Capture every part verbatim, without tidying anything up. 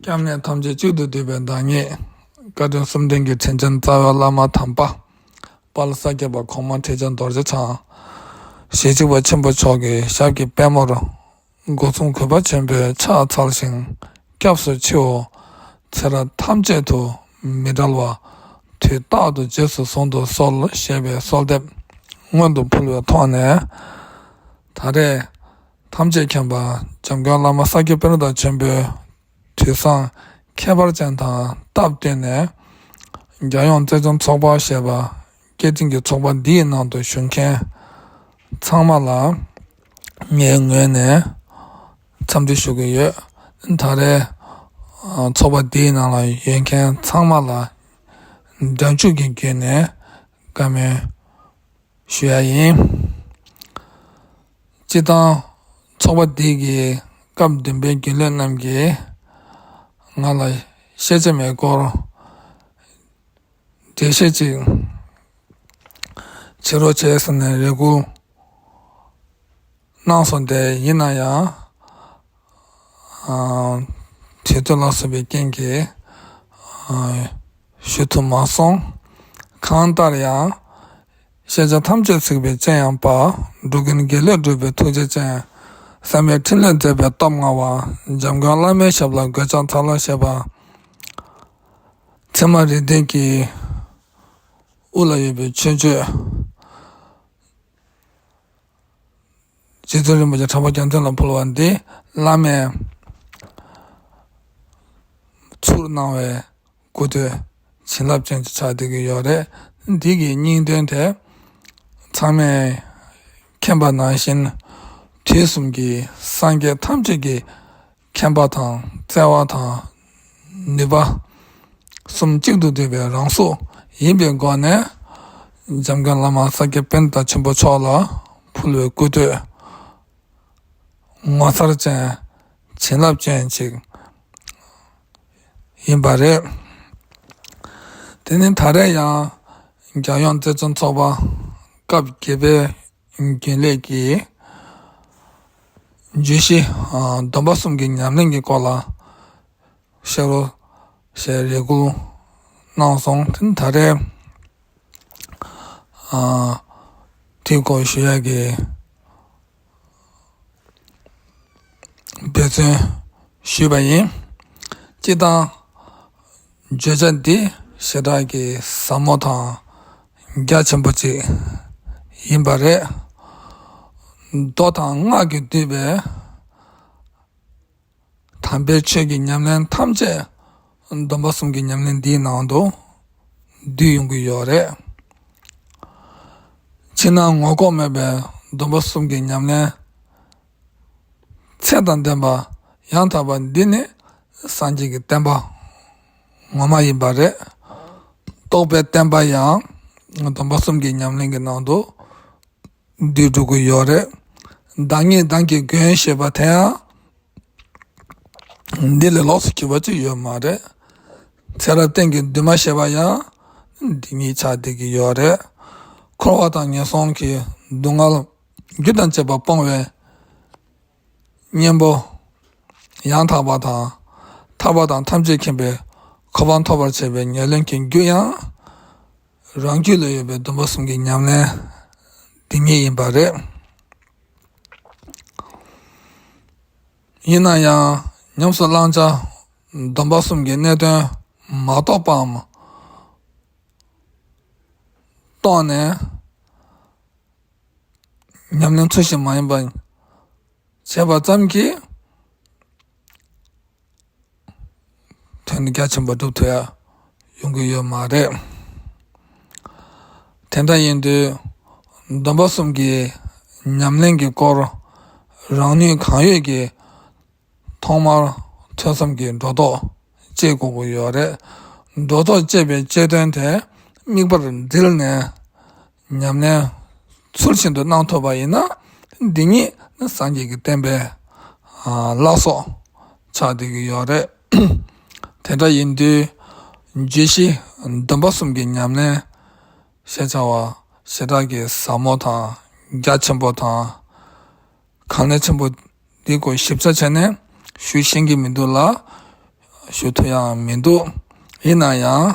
སྐྱབས་གནས་ཐམས་ཅད་གཅིག་ཏུ་བསྡུས་པའི་བདག་ཉིད། བཀའ་དྲིན་གསུམ་ལྡན་གྱི་དྲིན་ཅན་རྩ་བའི་བླ་མ་དམ་པ། དཔལ་ས་སྐྱ་པ་གོང་མ་ཁྲི་བྱང་རྡོ་རྗེ་འཆང་། ཞེ་གཅིག་པ་ཆེན་པོ་མཆོག་གི་ཞབས་ཀྱི་པད་མོར། སྒོ་གསུམ་གུས་པ་ཆེན་པོས་ཕྱག་འཚལ་ཞིང་སྐྱབས་སུ་མཆིའོ། ཚེ་རབས་ཐམས་ཅད་དུ་མི་འབྲལ་བ། དུས་རྟག་ཏུ་རྗེས་སུ་བཟུང་དུ་གསོལ་ཞེས་པའི་གསོལ་འདེབས་སྔོན་དུ་ཕུལ་བའི་ཐོག་ནས། ད་རེས་ཐམས་ཅད་མཁྱེན་པ་འཇམ་མགོན་བླ་མ་ས་སྐྱ་པཎྜི་ཏ་ཆེན་པོའི་དུས་བཟང་ཁྱད་པར་ཅན་དང་སྟབས་བསྟུན་ནས། རྒྱལ་ཡོངས་རྩེད་འཇོ་ཚོགས་པ་ཞེས་པ་སྐད་འཕྲིན་གྱི་ཚོགས་པ་འདིའི་ནང་དུ་ཞུགས་མཁན་ཚང་མ་ལ་ངའི་ངོས་ནས་འཚམས་འདྲི་ཞུ་གི་ཡོད། ད་རེས་ཚོགས་པ་འདིའི་ནང་ལ་ཡོད་མཁན་ཚང་མ་ལ་སྒྲ་འཇུག་གི་བརྒྱུད་ནས་བཀའ་མོལ་ཞུ་ཡ་ཡིན། སྤྱིར་བཏང་ཚོགས་པ་འདི་གི་སྐབས་བདུན་པའི་རྒྱུན་ལས་རྣམས་ཀྱིས་ང་ལ་ཤེས་བྱ་མེད་སྐོར་འགྲེལ་བཤད་ཅིག་བྱེད་རོགས་བྱས་ཟེར་ནས་རེ་སྐུལ་གནང་སོང་སྟེ། ཡིན་ན་ཡང་དུས་ཚོད་ལ་སོགས་པའི་རྐྱེན་གྱིས་ཞུ་ཐུབ་མ་སོང་། གང་ལྟར་ཡང་། ཤེས་བྱ་ཐམས་ཅད་ཚིག་པའི་སྤྱན་ཡངས་པ། འགྲོ་ཀུན་དགེ་ལེགས་སྒྲུབ་པའི་ཐུགས་རྗེ་ཅན། བསམ་པའི་འཕྲིན་ལས་མཛད་པའི་སྟོབས་མངའ་བ། འཇམ་མགོན་བླ་མའི་ཞབས་ལ་མགོས་ཕྱག་འཚལ་ལོ་ཞེས་པ། ཚད་མ་རིགས་ལྡན་གྱི་དབུ་ལ་ཡོད་པའི་མཆོད་བརྗོད། རྗེ་བཙུན་རིན་པོ་ཆེ་གྲགས་པ་རྒྱལ་མཚན་ལ་ཕུལ་བ་འདི་བླ་མས་ཚུར་གནང་བའི་སྐུ་བསྟོད་བྱིན་རླབས་ཅན་ཅིག་ཆགས་བསྡད་ཀྱི་ཡོད་རེད། འདི་གི་སྙིང་དོན་དེ་ཚང་མས་མཁྱེན་པ་ནང་བཞིན་དུས་གསུམ་གྱི་སངས་རྒྱས་ཐམས་ཅད་ཀྱི་མཁྱེན་པ་དང་བརྩེ་བ་དང་ནུས་པ་གསུམ་གཅིག་ཏུ་བསྡུས་པའི་རང་གཟུགས་ཡིན་པའི་སྒོ་ནས། འཇམ་མགོན་བླ་མ་ས་སྐྱ་པཎྜི་ཏ་ཆེན་པོ་མཆོག་ལ་ཕུལ་བའི་སྐུ་བསྟོད་ངོ་མཚར་ཅན་བྱིན་རླབས་ཅན་ཅིག་ཡིན་པ་རེད། དེ་ནི་ད་རེས་ཡང་རྒྱལ་ཡོངས་རྩེད་འཇོ་ཚོགས་པ་སྐབས་བརྒྱད་པའི་རྒྱུན་ལས་ཀྱི་བརྗོད་གཞི་སྡོམ་པ་གསུམ་གྱི་ཉམས་ལེན་གྱི་སྐོར་ལ་བཤད་རོགས་ཞེས་རེ་སྐུལ་གནང་སོང་། དེ་ནི་ད་རེས་དེའི་སྐོར་ཞུ་ཡག་གི་འབད་བརྩོན་ཞུས་པ་ཡིན། སྤྱིར་བཏང་བརྗོད་བྱ་འདི་ཞེ་དྲག་གི་ཟབ་མོ་དང་རྒྱ་ཆེན་པོ་ཅིག་ཡིན་པ་རེད། མདོ་དང་སྔགས་ཀྱིས་བསྡུས་པའི་དམ་པའི་ཆོས་ཀྱི་ཉམས་ལེན་ཐམས་ཅད་སྡོམ་པ་གསུམ་གྱི་ཉམས་ལེན་འདིའི་ནང་དུ་འདུས་ཡོང་གི་ཡོད་རེད། ཕྱི་ནང་ངོ་ལྐོག་མེད་པའི་སྡོམ་པ་གསུམ་གྱི་ཉམས་ལེན་ཚད་དང་ལྡན་པ་ཡང་དག་པ་འདི་ནི་སངས་རྒྱས་ཀྱི་བསྟན་པ་ངོ་མ་ཡིན་པ་རེད། རྟོགས་པའི་བསྟན་པ་ཡང་སྡོམ་པ་གསུམ་གྱི་ཉམས་ལེན་གྱི་ནང་དུ་འདུས་འགྲོ་གི་ཡོད་རེད། བདག་ཉིད་བདག་གི་མགོན་ཞེས་པ་དེ་ཡང་འདི་ལས་ལོགས་སུ་གྱུར་པ་ཅིག་ཡོད་མ་རེད། ཚེ་རབས་གཏན་གྱི་འདུན་མ་ཞེས་པ་ཡང་འདི་ཉིད་ཆགས་བསྡད་ཀྱི་ཡོད་རེད། འཁོར་བ་དང་ངན་སོང་གི་སྡུག་བསྔལ་རྒྱུ་དང་བཅས་པ་སྤོང་བའི་གཉེན་པོ་ཡང་དག་པ་དང་ཐར་པ་དང་ཐམས་ཅད་མཁྱེན་པའི་གོ་འཕང་ཐོབ་པར་བྱེད་པའི་ཉེར་ལེན་གྱི་རྒྱུ་ཡང་རང་རྒྱུད་ལ་ཡོད་པའི་སྡོམ་པ་གསུམ་གྱི་ཉམས་ལེན་འདི་ཉིད་ཡིན་པ་རེད། ཡིན་ན་ཡང་ཉམས་སུ་བླང་བྱ་སྡོམ་པ་གསུམ་གྱི་གནད་དོན་མ་རྟོགས་པའམ་རྟོགས་ནས་ཉམས་ལེན་ཚུལ་བཞིན་མ་ཡིན་པ་བྱས་པ་ཙམ་གྱིས་དོན་རྒྱ་ཆེན་པོ་སྒྲུབ་ཐུབ་ཡ་ཡོང་གི་ཡོད་མ་རེད། དེ་འདྲ་ཡིན་དུས་སྡོམ་པ་གསུམ་གྱི་ཉམས་ལེན་གྱི་སྐོར་རང་ནུས་གང་ཡོད་ཀྱིས་ཐོག་མར་ཐོས་བསམ་གྱི་སྒྲོ་འདོགས་བཅད་དགོས་ཀྱི་ཡོད་རེད། སྒྲོ་འདོགས་བཅད་པའི་བཅད་དོན་དེ་དམིགས་པར་དྲིལ་ནས་ཉམས་ལེན་ཚུལ་བཞིན་དུ་གནང་ཐུབ་པ་ཡིན་ན། འདི་ཉིད་ནི་སངས་རྒྱས་ཀྱི་བསྟན་པའི་ཨ་བླ་སྲོག་ཆགས་བསྡད་ཀྱི་ཡོད་རེད། དེ་འདྲ་ཡིན་དུས་བརྗོད་གཞི་སྡོམ་པ་གསུམ་གྱི་ཉམས་ལེན་ཞེས་བྱ་བ་ཞེ་དྲག་གི་ཟབ་མོ་དང་རྒྱ་ཆེན་པོ་དང་། གལ་གནད་ཆེན་པོ་འདིའི་སྐོར་ཞིབ་ཆ་བྱས་ནས་ཞུ་ཤེས་ཀྱི་མི་འདུག་ལ། ཞུ་ཐུབ་ཡག་མི་འདུག་ཡིན་ན་ཡང་།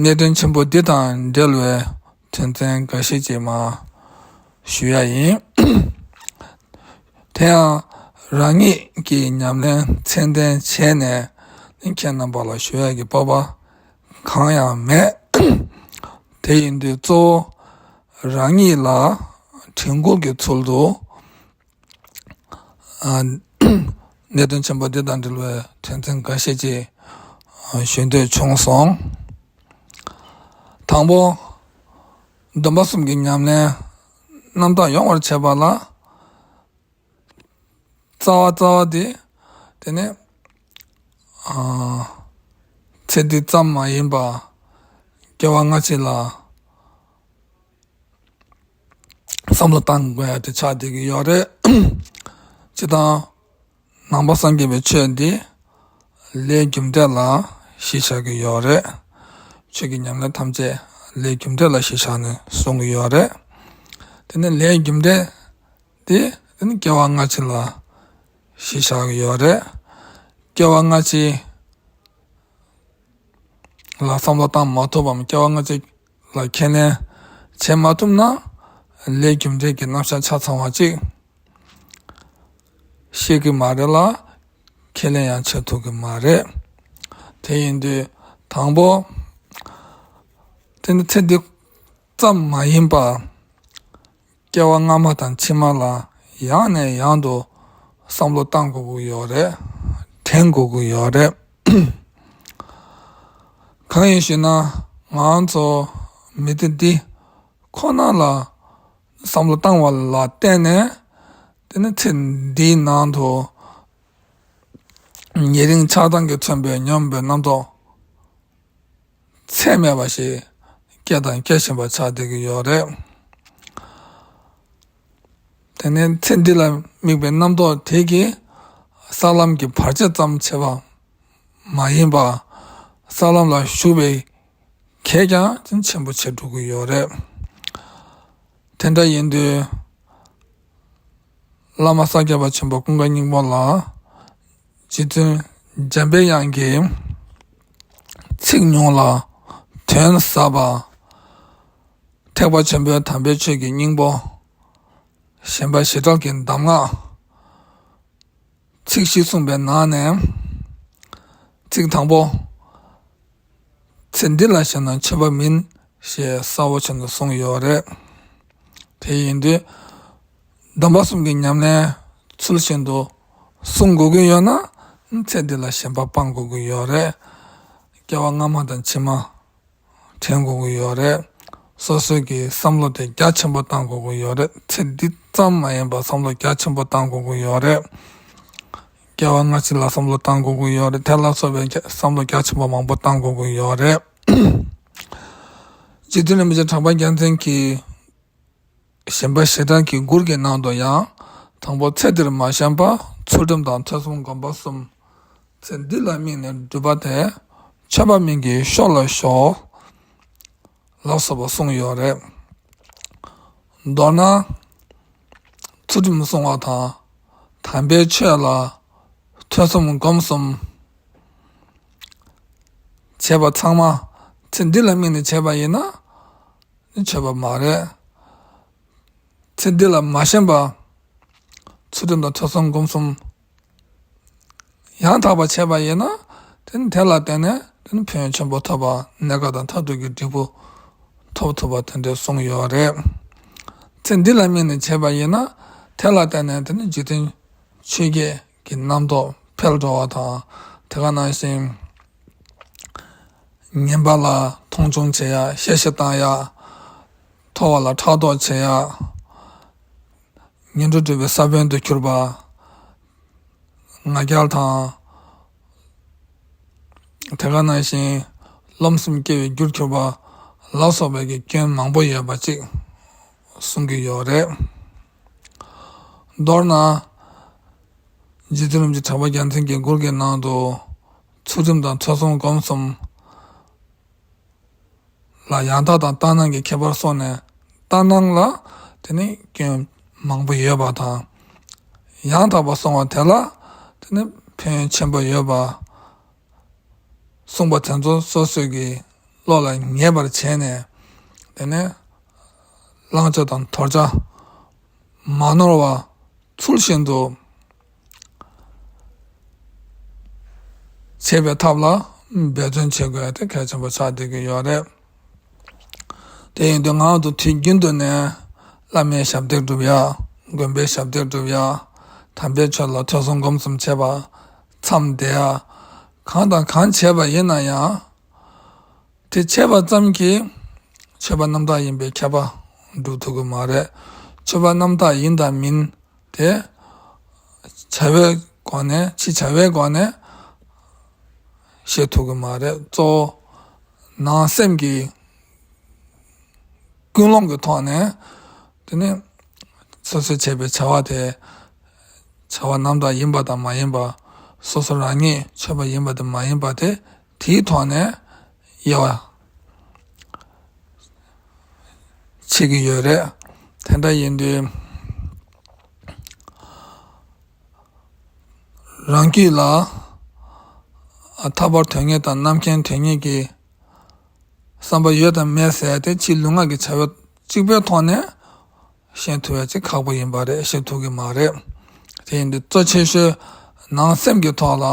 གནད་དོན་ཆེན་པོ་འདི་དང་འབྲེལ་བའི་དོན་ཚན་འགའ་ཤས་ཅིག་མར་ཞུ་ཡ་ཡིན། དེ་ཡང་རང་ཉིད་ཀྱི་ཉམས་ལེན་ཚད་ལྡན་བྱས་ནས་ཁྱེད་རྣམ་པ་ལ་ཞུ་ཡ་གི་སྤོབས་པ་གང་ཡང་མེད། དེ་ཡིན་དུས་གཙོ་བོ་རང་ཉིད་ལ་དྲན་སྐུལ་གྱི་ཚུལ་དུ། ཨ། གནད་དོན་ཆེན་པོ་འདི་དང་འབྲེལ་བའི་དོན་ཚན་འགའ་ཤས་ཅིག་ཨ། ཞུ་འདོད་བྱུང་སོང་། དང་པོ། སྡོམ་པ་གསུམ་གྱི་ཉམས་ལེན་རྣམ་དག་ཡོང་བར་བྱེད་པ་ལ། རྩ་བ་རྩ་བ་དེ། དེ་ནི། ཨ། ཚེ་འདི་ཙམ་མ་ཡིན་པར་སྐྱེ་བ་སྔ་ཕྱི་ལ་བསམ་བློ་བཏང་དགོས་ཡ་དེ་ཆགས་བསྡད་ཀྱི་ཡོད་རེད། སྤྱིར་བཏང་། ནང་པ་སངས་རྒྱས་པའི་ཆོས་འདི་ལས་རྒྱུ་འབྲས་ལ་གཞི་བཞག་གི་ཡོད་རེད། ཆོས་ཀྱི་ཉམས་ལེན་ཐམས་ཅད་ལས་རྒྱུ་འབྲས་ལ་གཞི་བཞག་ནས་གསུང་གི་ཡོད་རེད། དེ་ནི་ལས་རྒྱུ་འབྲས་དེ་དེ་ནི་སྐྱེ་བ་སྔ་ཕྱི་ལ་གཞི་བཞག་གི་ཡོད་རེད། སྐྱེ་བ་སྔ་ཕྱི་ལ་བསམ་བློ་བཏང་མ་ཐུབ་བམ། སྐྱེ་བ་སྔ་ཕྱི་ལ་ཁས་ལེན་བྱེད་མ་ཐུབ་ན། ལས་རྒྱུ་འབྲས་ཀྱི་རྣམ་གཞག་ཆ་ཚང་བ་ཅིག་ཤེས་ཀྱི་མ་རེད་ལ། ཁས་ལེན་ཡང་བྱེད་ཐུབ་ཀྱི་མ་རེད། དེ་ཡིན་དུས་དང་པོ། དེ་ནི་ཚེ་འདི་ཙམ་མ་ཡིན་པར། སྐྱེ་བ་སྔ་མ་དང་ཕྱི་མ་ལ་ཡང་ནས་ཡང་དུ་བསམ་བློ་བཏང་དགོས་ཀྱི་ཡོད་རེད། དྲན་དགོས་ཀྱི་ཡོད་རེད། གང་ཡིན་ཞུས་ན། ང་ཚོ་མི་ཚེ་འདི་ཁོ་ན་ལ་བསམ་བློ་བཏང་བ་ལ་བརྟེན་ནས། དེ་ནི་ཚེ་འདིའི་ནང་དུ་ཉེ་རིང་ཆགས་སྡང་གིས་མཚོན་པའི་ཉོན་མོངས་པའི་རྣམ་རྟོག་ཚད་མེད་པ་ཞིག་སྐྱེ་དང་སྐྱེ་བཞིན་པ་ཆགས་བསྡད་ཀྱི་ཡོད་རེད། དེ་ནས་ཚེ་འདི་ལ་དམིགས་པའི་རྣམ་རྟོག་དེ་གིས་ས་ལམ་གྱི་བར་ཆད་ཙམ་བྱེད་པ་མ་ཡིན་པར། ས་ལམ་ལ་ཞུགས་པའི་གེགས་ཀྱང་ཆེན་པོ་བྱེད་འགྲོ་གི་ཡོད་རེད། དེ་འདྲ་ཡིན་དུས། བླ་མ་ས་སྐྱ་པ་ཆེན་པོ་ཀུན་དགའ་སྙིང་པོ་ལ། རྗེ་བཙུན་འཇམ་པའི་དབྱངས་ཀྱིས་ཚིག་ཉུང་ལ་དོན་ཟབ་པ། ཐེག་པ་ཆེན་པོའི་དམ་པའི་ཆོས་ཀྱི་སྙིང་པོ། ཞེན་པ་ཞེ་དྲག་གི་གདམས་ངག་ཚིག་བཞི་གསུངས་པའི་ནང་ནས། ཚིག་དང་པོ། ཚེ་འདི་ལ་ཞེན་ན་ཆོས་པ་མིན། ཞེས་གསལ་པོ་བྱས་ནས་གསུངས་ཡོད་རེད། དེ་ཡིན་དུས། སྡོམ་པ་གསུམ་གྱི་ཉམས་ལེན་ཚུལ་བཞིན་དུ་སྲུང་དགོས་ཀྱི་ཡོད་ན། ཚེ་འདི་ལ་ཞེན་པ་སྤང་དགོས་ཀྱི་ཡོད་རེད། སྐྱེ་བ་སྔ་མ་དང་ཕྱི་མ་དྲན་དགོས་ཀྱི་ཡོད་རེད། སོ་སོ་གི་བསམ་བློ་དེ་རྒྱ་ཆེན་པོ་བཏང་དགོས་ཀྱི་ཡོད་རེད། ཚེ་འདི་ཙམ་མ་ཡིན་པར་བསམ་བློ་རྒྱ་ཆེན་པོ་བཏང་དགོས་ཀྱི་ཡོད་རེད། སྐྱེ་བ་སྔ་ཕྱི་ལ་བསམ་བློ་བཏང་དགོས་ཀྱི་ཡོད་རེད། དེ་ལ་སོགས་པའི་བསམ་བློ་རྒྱ་ཆེན་པོ་མང་པོ་བཏང་དགོས་ཀྱི་ཡོད་རེད། རྗེ་བཙུན་རིན་པོ་ཆེ་གྲགས་པ་རྒྱལ་མཚན་གྱིས། ཞེན་པ་ཞེ་དྲག་གི་མགུར་གྱི་ནང་དུ་ཡང་། དང་པོ་ཚེ་འདིར་མ་ཞེན་པ། ཚུལ་ཁྲིམས་དང་ཐོས་བསམ་སྒོམ་པ་གསུམ། ཚེ་འདི་ལ་དམིགས་ནས་སྒྲུབ་པ་དེ། ཆོས་པ་མིན་གྱི་ཤོ་ལ་ཞོག་ལ་སོགས་པ་གསུངས་ཡོད་རེད། མདོར་ན། ཚུལ་ཁྲིམས་སྲུང་བ་དང་། དམ་པའི་ཆོས་ལ་ཐོས་བསམ་སྒོམ་གསུམ་བྱས་པ་ཚང་མ་ཚེ་འདི་ལ་དམིགས་ནས་བྱས་པ་ཡིན་ན། ནི་བྱེད་པ་མ་རེད། ཚེ་འདི་ལ་མ་ཞེན་པ། ཚུལ་ཁྲིམས་དང་ཐོས་བསམ་སྒོམ་གསུམ་ཡང་དག་པ་བྱས་པ་ཡིན་ན། དེ་ནི་དེ་ལ་བརྟེན་ནས་དེ་ནི་ཕན་ཡོན་ཆེན་པོ་ཐོབ་པ། གནས་སྐབས་དང་མཐར་ཐུག་གི་འབྲས་བུ་ཐོབ་ཐུབ་པ་དེ་འདྲ་གསུངས་ཡོད་རེད། ཚེ་འདི་ལ་དམིགས་ནས་བྱས་པ་ཡིན་ན། དེ་ལ་བརྟེན་ནས་དེ་ནི་འཇིག་རྟེན་ཆོས་བརྒྱད་ཀྱི་རྣམ་རྟོག་འཕེལ་འགྲོ་བ་དང་། དེ་ག་ནང་བཞིན། ངན་པ་ལ་མཐོང་ཆུང་བྱེད་ཡ། གཤེ་གཤེ་བཏང་ཡ། མཐོ་བ་ལ་ཕྲག་དོག་བྱེད་ཡ། ངན་འགྲོར་སྒྲུབ་པའི་ས་བོན་དུ་གྱུར་པ། ང་རྒྱལ་དང་། དེ་ག་ནང་བཞིན་རློམ་སེམས་སྐྱེ་བའི་རྒྱུར་གྱུར་པ་ལ་སོགས་པའི་གི་སྐྱོན་མང་པོ་ཡོད་པ་ཅིག་གསུང་གི་ཡོད་རེད། མདོར་ན། རྗེ་བཙུན་རིན་པོ་ཆེ་གྲགས་པ་རྒྱལ་མཚན་གྱི་མགུར་གྱི་ནང་དུ། ཚུལ་ཁྲིམས་དང་ཐོས་བསམ་སྒོམ་གསུམ་ལ་ཡང་དག་དང་ལྟར་སྣང་གི་ཁྱད་པར་སོང་ནས། ལྟར་སྣང་ལ་དེ་ནི་སྐྱོན་མང་པོ་ཡོད་པ་དང་། ཡང་དག་པར་སོང་བ་དེ་ལ་དེ་ནི་ཕན་ཡོན་ཆེན་པོ་ཡོད་པ། གསུངས་པ་དེ་ཚོ་སོ་སོའི་གི་བློ་ལ་ངེས་པར་བྱས་ནས། དེ་ནས་བླང་བྱ་དང་དོར་བྱ་མ་ནོར་བ་ཚུལ་བཞིན་དུ་བྱེད་པའི་ཐབས་ལ་འབད་བརྩོན་བྱེད་དགོས་ཡ་དེ་གལ་ཆེན་པོ་ཆགས་བསྡད་ཀྱི་ཡོད་རེད། དེ་ཡིན་དུས་ང་ཚོ་དུས་རྒྱུན་དུ་ནས་བླ་མའི་ཞབས་འདེགས་སྒྲུབ་ཡ། དགོན་པའི་ཞབས་འདེགས་སྒྲུབ་ཡ། དམ་པའི་ཆོས་ལ་ཐོས་བསམ་སྒོམ་གསུམ་བྱེད་པ། མཚམས་བསྡད་ཡ། གང་དང་གང་བྱས་པ་ཡིན་ན་ཡང་། དེ་བྱས་པ་ཙམ་གྱིས་ཆོས་པ་རྣམ་དག་ཡིན་པའི་ཁྱབ་པ་སྒྲུབ་ཐུབ་ཀྱི་མ་རེད། ཆོས་པ་རྣམ་དག་ཡིན་དང་མིན་དེ་བྱ་བའི་སྒོ་ནས། ཕྱི་བྱ་བའི་སྒོ་ནས་ཤེས་ཐུབ་ཀྱི་མ་རེད། གཙོ་བོ་ནང་སེམས་ཀྱི་ཀུན་སློང་གི་ཐོག་ནས། དེ་ནི་སོ་སོས་བྱས་པའི་བྱ་བ་དེ་བྱ་བ་རྣམ་དག་ཡིན་པ་དང་མ་ཡིན་པ། སོ་སོ་རང་ཉིད་ཆོས་པ་ཡིན་པ་དང་མ་ཡིན་པ་དེ་དེའི་ཐོག་ནས་དབྱེ་བ་ཕྱེ་གི་ཡོད་རེད། དེ་འདྲ་ཡིན་དུས། རང་རྒྱུད་ལ་ཐར་པར་དོན་གཉེར་དང་རྣམ་མཁྱེན་དོན་གཉེར་གྱི་བསམ་པ་ཡོད་དམ་མེད་ཟེར་ཏེ། ཕྱིའི་ལུས་ངག་གི་བྱ་བ་གཅིག་པའི་ཐོག་ནས་ཤེས་ཐུབ་ཡ་ཅིག་ཁག་པོ་ཡིན་པ་རེད། ཤེས་ཐུབ་ཀྱི་མ་རེད། དེ་ཡིན་དུས་གཙོ་ཆེ་ཤོས་ནང་སེམས་ཀྱི་ཐོག་ལ་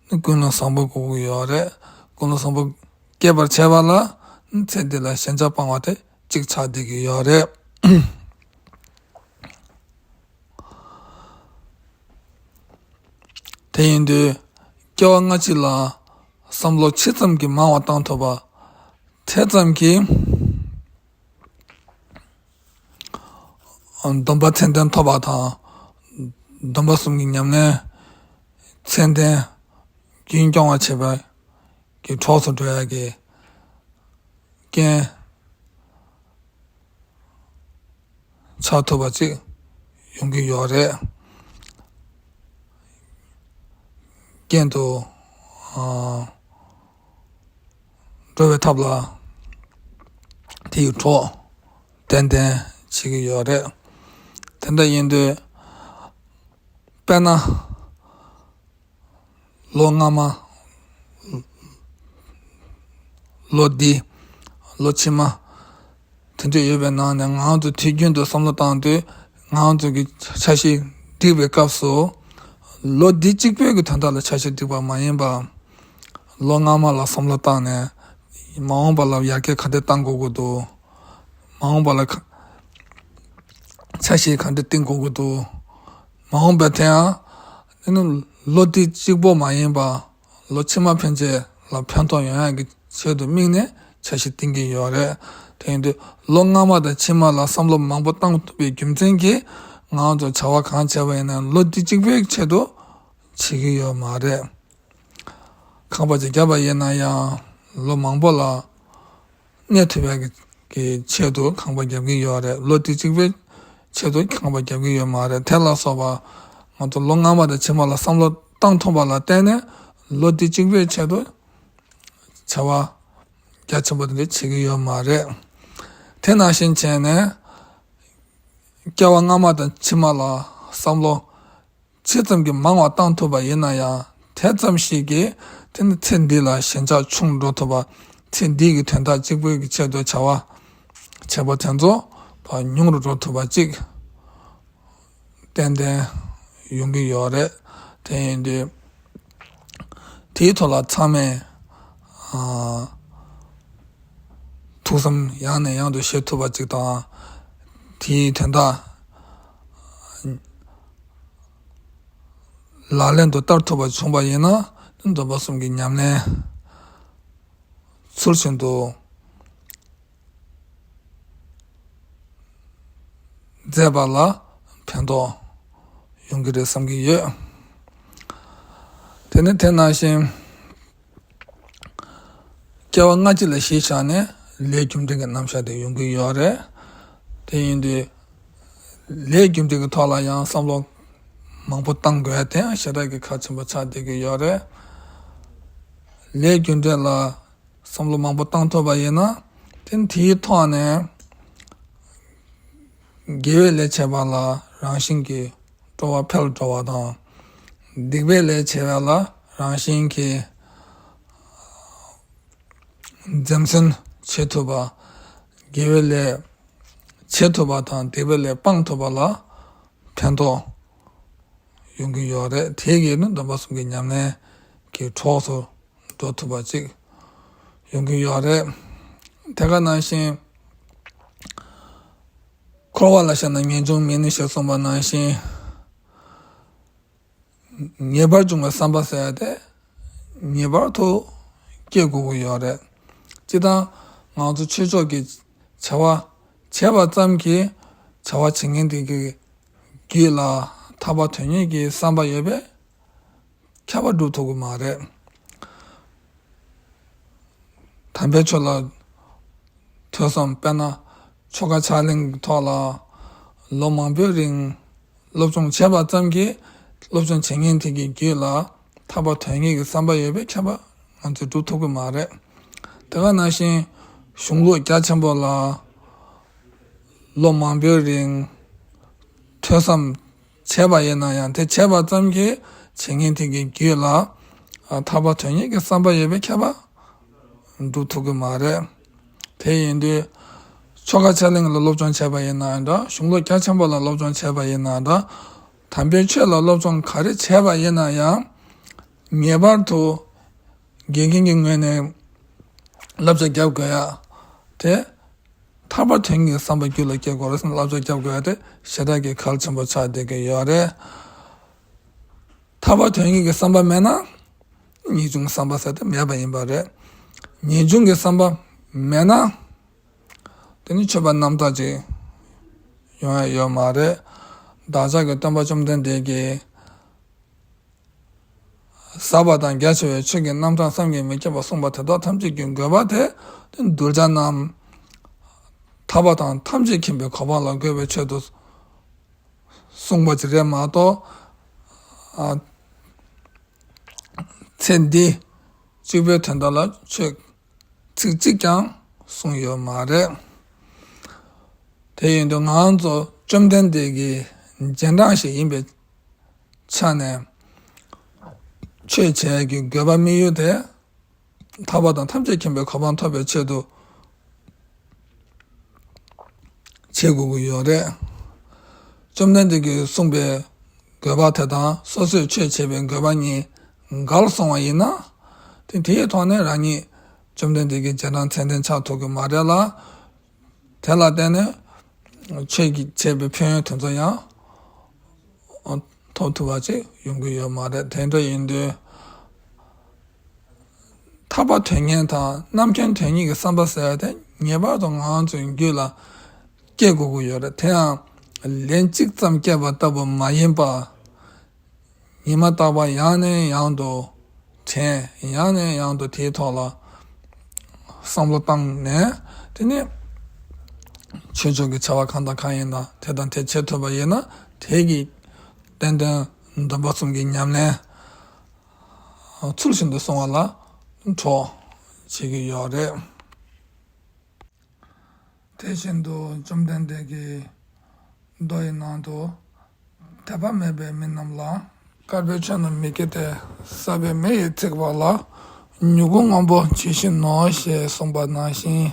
ནི་ཀུན་སློང་བཟང་པོ་དགོས་ཀྱི་ཡོད་རེད། ཀུན་སློང་བཟང་པོ་སྐྱེད་པར་བྱེད་པ་ལ་ཚེ་འདི་ལ་ཞེན་ཆགས་སྤང་བ་དེ་གཅིག་ཆགས་བསྡད་ཀྱི་ཡོད་རེད། དེ་ཡིན་དུས་སྐྱེ་བ་སྔ་ཕྱི་ལ་བསམ་བློ་ཇི་ཙམ་གྱིས་མང་བ་བཏང་ཐུབ་པ། དེ་ཙམ་གྱིས་སྡོམ་པ་ཚད་ལྡན་ཐོབ་པ་དང་། སྡོམ་པ་གསུམ་གྱི་ཉམས་ལེན་ཚད་ལྡན་རྒྱུན་སྐྱོང་བ་བྱེད་པ་གི་གྲོགས་སུ་འགྲོ་ཡ་གི་རྐྱེན་ཆགས་ཐུབ་པ་ཅིག་ཡོང་གི་ཡོད་རེད། རྐྱེན་དུ་ཨ་འགྲོ་བའི་ཐབས་ལ་དེ་ཡི་གྲོགས་ཏན་ཏན་བྱེད་ཀྱི་ཡོད་རེད། དེ་འདྲ་ཡིན་དུས། དཔེར་ན། ལོ་སྔ་མ། ལོ་འདི། ལོ་ཕྱི་མ། དེ་འདྲ་ཡོད་པའི་ནང་ནས་ང་ཚོ་དུས་རྒྱུན་དུ་བསམ་བློ་བཏང་དུས། ང་ཚོ་གི་འཆར་གཞི་སྒྲིག་པའི་སྐབས་སུ། ལོ་འདི་གཅིག་པོའི་གི་དོན་དག་ལ་འཆར་གཞི་སྒྲིག་པ་མ་ཡིན་པ། ལོ་སྔ་མ་ལ་བསམ་བློ་བཏང་ནས། མ་འོངས་པ་ལ་ཡར་རྒྱས་ག་འདྲ་གཏང་དགོས་ཀྱི་འདུག་མ་འོངས་པ་ལ་ག- འཆར་གཞི་ག་འདྲ་བཏིང་དགོས་ཀྱི་འདུག་མ་འོངས་པའི་དེ་ཡང་། དེ་ནི་ལོ་འདི་གཅིག་པོ་མ་ཡིན་པ། ལོ་ཕྱི་མ་ཕན་ཆད་ལ་ཕན་ཐོགས་ཡོང་ཡག་གི་ཆེད་དུ་དམིགས་ནས་འཆར་གཞི་བཏིང་གི་ཡོད་རེད། དེ་ཡིན་དུས་ལོ་སྔ་མ་དང་ཕྱི་མ་ལ་བསམ་བློ་མང་པོ་བཏང་ཐུབ་པའི་རྒྱུ་མཚན་གྱིས། ང་ཚོ་བྱ་བ་གང་བྱས་པ་ཡིན་ན་ལོ་འདི་གཅིག་པོའི་ཆེད་དུ་བྱེད་ཀྱི་ཡོད་མ་རེད། ཁང་པ་ཅིག་བརྒྱབ་པ་ཡིན་ན་ཡང་ལོ་མང་པོ་ལ་གནས་ཐུབ་ཡག་གི་ཆེད་དུ་ཁང་པ་བརྒྱབ་ཀྱི་ཡོད་རེད། ལོ་དེ་གཅིག་པའི་ཆེད་དུ་ཁང་པ་བརྒྱབ་ཀྱི་ཡོད་མ་རེད། དེ་ལ་སོགས་པ་ང་ཚོ་ལོ་སྔ་མ་དང་ཕྱི་མ་ལ་བསམ་བློ་བཏང་ཐུབ་པ་ལ་བརྟེན་ནས་ལོ་དེ་གཅིག་པའི་ཆེད་དུ་བྱ་བ་རྒྱ་ཆེན་པོ་དེ་འདྲ་བྱེད་ཀྱི་ཡོད་མ་རེད། དེ་ནང་བཞིན་བྱས་ནས་སྐྱེ་བ་སྔ་མ་དང་ཕྱི་མ་ལ་བསམ་བློ་ཇི་ཙམ་གྱིས་མང་བ་བཏང་ཐུབ་པ་ཡིན་ན་ཡང་། དེ་ཙམ་ཞིག་གིས་དེ་ནི་ཚེ་འདི་ལ་ཞེན་ཆགས་ཆུང་འགྲོ་ཐུབ་པ། ཚེ་འདི་གི་དོན་དག་གཅིག་པུའི་གི་ཆེད་དུ་བྱ་བ་བྱེད་པ་དེ་ཚོ་ཉུང་རུ་འགྲོ་ཐུབ་པ་ཅིག་ཏན་ཏན་ཡོང་གི་ཡོད་རེད། དེ་ཡིན་དུས་དེའི་ཐོག་ལ་ཚང་མས་ཨ་ཐུགས་བསམ་ཡང་ནས་ཡང་དུ་བཞེས་ཐུབ་པ་ཅིག་དང་། དེའི་དོན་དག་ལག་ལེན་དུ་བསྟར་ཐུབ་པ་བྱུང་བ་ཡིན་ན། སྡོམ་པ་གསུམ་གྱི་ཉམས་ལེན་ཚུལ་བཞིན་དུ་མཛད་པ་ལ་ཕན་ཐོགས་ཡོང་གི་རེད་བསམ་གྱི་ཡོད། དེ་ནི་དེ་ནང་བཞིན། སྐྱེ་བ་སྔ་ཕྱི་ལ་གཞི་བཞག་ནས་ལས་རྒྱུ་འབྲས་ཀྱི་རྣམ་གཞག་དེ་ཡོང་གི་ཡོད་རེད། དེ་ཡིན་དུས་ལས་རྒྱུ་འབྲས་ཀྱི་ཐོག་ལ་ཡང་བསམ་བློ་མང་པོ་བཏང་དགོས་ཡ་དེ་ཡང་ཞེ་དྲག་གི་གལ་ཆེན་པོ་ཆགས་བསྡད་ཀྱི་ཡོད་རེད། ལས་རྒྱུ་འབྲས་ལ་བསམ་བློ་མང་པོ་བཏང་ཐུབ་པ་ཡིན་ན། དེ་དེའི་ཐོག་ནས་དགེ་བའི་ལས་བྱས་པ་ལ་རང་བཞིན་གྱིས་སྤྲོ་བ་འཕེལ་འགྲོ་བ་དང་། སྡིག་པའི་ལས་བྱས་པ་ལ་རང་བཞིན་གྱིས་ འཛེམ་ཟོན་བྱེད་ཐུབ་པ། དགེ་བའི་ལས་བྱེད་ཐུབ་པ་དང་སྡིག་པའི་ལས་སྤང་ཐུབ་པ་ལ་ཕན་ཐོགས་ཡོང་གི་ཡོད་རེད། དེ་གིས་ནི་སྡོམ་པ་གསུམ་གྱི་ཉམས་ལེན་གྱི་གྲོགས་སུ་འགྲོ་ཐུབ་པ་ཅིག་ཡོང་གི་ཡོད་རེད། དེ་ག་ནང་བཞིན་འཁོར་བ་ལ་ཤར་ན་ངེས་འབྱུང་མེད་ནི་ཞེས་གསུངས་པ་ནང་བཞིན། ངེས་པར་འབྱུང་བའི་བསམ་པ་ཟེར་ཡ་དེ་ངེས་པར་དུ་སྐྱེ་དགོས་ཀྱི་ཡོད་རེད། སྤྱིར་བཏང་ང་ཚོ་ཆོས་ཕྱོགས་ཀྱི་བྱ་བ་བྱས་པ་ཙམ་གྱིས་བྱ་བ་བྱེད་མཁན་དེ་གི་རྒྱུད་ལ་ཐར་པ་དོན་གཉེར་གྱི་བསམ་པ་ཡོད་པས་ཁྱབ་པ་སྒྲུབ་ཐུབ་ཀྱི་མ་རེད། དམ་པའི་ཆོས་ལ་ཐོས་བསམ། དཔེར་ན་ཆོ་ག་ཕྱག་ལེན་གྱི་ཐོག་ལ་ལོ་མང་པོའི་རིང་སློབ་སྦྱོང་བྱས་པ་ཙམ་གྱིས་སློབ་སྦྱོང་བྱེད་མཁན་དེ་གི་རྒྱུད་ལ་ཐར་པ་དོན་གཉེར་གྱི་བསམ་པ་ཡོད་པས་ཁྱབ་པ་ང་ཚོས་སྒྲུབ་ཐུབ་ཀྱི་མ་རེད། དེ་ག་ནང་བཞིན་གཞུང་ལུགས་རྒྱ་ཆེན་པོ་ལ་ལོ་མང་པོའི་རིང་ཐོས་བསམ་བྱས་པ་ཡིན་ན་ཡང་དེ་བྱས་པ་ཙམ་གྱིས་བྱེད་མཁན་དེ་གི་རྒྱུད་ལ་ཐར་པ་དོན་གཉེར་གྱི་བསམ་པ་ཡོད་པས་ཁྱབ་པ་སྒྲུབ་ཐུབ་ཀྱི་མ་རེད། དེ་ཡིན་དུས་ཆོ་ག་ཕྱག་ལེན་ལ་སློབ་སྦྱོང་བྱས་པ་ཡིན་ན་འདྲ། གཞུང་ལུགས་རྒྱ་ཆེན་པོ་ལ་སློབ་སྦྱོང་བྱས་པ་ཡིན་ན་འདྲ། དམ་པའི་ཆོས་ལ་སློབ་སྦྱོང་ག་རེ་བྱས་པ་ཡིན་ན་ཡང་ངེས་པར་དུ་དགེ་རྒན་གྱི་ངོས་ནས་བསླབ་བྱ་རྒྱབ་དགོས་ཡ་དེ། ཐར་པ་དོན་གཉེར་བསམ་པ་རྒྱུད་ལ་སྐྱེ་དགོས་རེད་ཟེར་ནས་བསླབ་བྱ་རྒྱབ་དགོས་ཡ་དེ་ཞེ་དྲག་གི་གལ་ཆེན་པོ་ཆགས་བསྡད་ཀྱི་ཡོད་རེད། ཐར་པ་དོན་གཉེར་གྱི་བསམ་པ་མེད་ན་ངེས་འབྱུང་གི་བསམ་པ་ཟེར་དེ་མེད་པ་ཡིན་པ་རེད། ངེས་འབྱུང་གི་བསམ་པ་མེད་ན་དེ་ནི་ཆོས་པ་རྣམ་དག་ཅིག་ཡོང་ཡ་ཡོད་མ་རེད། བདག་ཅག་གི་སྟོན་པ་བཅོམ་ལྡན་འདས་ཀྱིས། ཟབ་པ་དང་རྒྱ་ཆེ་བའི་ཆོས་ཀྱི་རྣམ་གྲངས་བསམ་གྱིས་མི་ཁྱབ་པ་གསུངས་པ་དེ་དག་ཐམས་ཅད་ཀྱི་དགོས་པ་དེ་གདུལ་བྱ་རྣམས་ཐར་པ་དང་ཐམས་ཅད་མཁྱེན་པའི་གོ་འཕང་ལ་འགོད་པའི་ཆེད་དུ་གསུངས་པ་ཅིག་རེད་མ་གཏོགས། ཨ། ཚེ་འདི་གཅིག་པུའི་དོན་དག་ལ་ཆོས་ཚིག་གཅིག་ཀྱང་གསུངས་ཡོད་མ་རེད། དེ་ཡིན་དུས་ང་ཚོ་བཅོམ་ལྡན་འདས་ཀྱི་རྗེས་འབྲང་ཞིག་ཡིན་པའི་ཆ་ནས་ཆོས་བྱེད་ཀྱི་དགོས་པ་དམིགས་ཡུལ་དེ་ཐར་པ་དང་ཐམས་ཅད་མཁྱེན་པའི་གོ་འཕང་ཐོབ་པའི་ཆེད་དུ་བྱེད་དགོས་ཀྱི་ཡོད་རེད། བཅོམ་ལྡན་འདས་ཀྱིས་གསུངས་པའི་དགོས་པ་དེ་དང་སོ་སོས་ཆོས་བྱེད་པའི་དགོས་པ་གཉིས་འགལ་སོང་བ་ཡིན་ན། དེ་དེའི་ཐོག་ནས་རང་ཉིད་བཅོམ་ལྡན་འདས་ཀྱི་རྗེས་འབྲང་ཚད་ལྡན་ཆགས་ཐུབ་ཀྱི་མ་རེད་ལ། དེ་ལ་བརྟེན་ནས་ཆོས་ཀྱི་བྱས་པའི་ཕན་ཡོན་དེ་ཚོ་ཡང་ཐོབ་ཐུབ་པ་ཅིག་ཡོང་གི་ཡོད་མ་རེད། དེ་འདྲ་ཡིན་དུས་ཐར་པ་དོན་གཉེར་དང་རྣམ་མཁྱེན་དོན་གཉེར་གྱི་བསམ་པ་ཟེར་ཡ་དེ་ངེས་པར་དུ་ང་ཚོའི་རྒྱུད་ལ་སྐྱེ་དགོས་ཀྱི་ཡོད་རེད། དེ་ཡང་ལན་གཅིག་ཙམ་སྐྱེས་པ་ལྟ་བུ་མ་ཡིན་པ། ཉི་མ་རྟག་པར་ཡང་ནས་ཡང་དུ་དྲན། ཡང་ནས་ཡང་དུ་དེའི་ཐོག་ལ་བསམ་བློ་བཏང་ནས། དེ་ནས་ཆོས་ཕྱོགས་ཀྱི་བྱ་བ་གང་དང་གང་ཡིན་ན་དེ་དང་དེ་བྱེད་ཐུབ་པ་ཡིན་ན་དེ་གིས་ཏན་ཏན་སྡོམ་པ་གསུམ་གྱི་ཉམས་ལེན་ཚུལ་བཞིན་དུ་སོང་བ་ལ་གྲོགས་བྱེད་ཀྱི་ཡོད་རེད། དེ་བཞིན་དུ་བཅོམ་ལྡན་འདས་ཀྱིས་མདོ་ཡི་ནང་དུ། དད་པ་མེད་པའི་མི་རྣམས་ལ། དཀར་པོའི་ཆོས་རྣམས་མི་སྐྱེ་སྟེ། བསགས་པའི་མེ་ཡིས་ཚིག་པ་ལ། མྱུ་གུ་སྔོན་པོ་ཇི་བཞིན་ནོ། ཞེས་གསུངས་པ་ནང་བཞིན།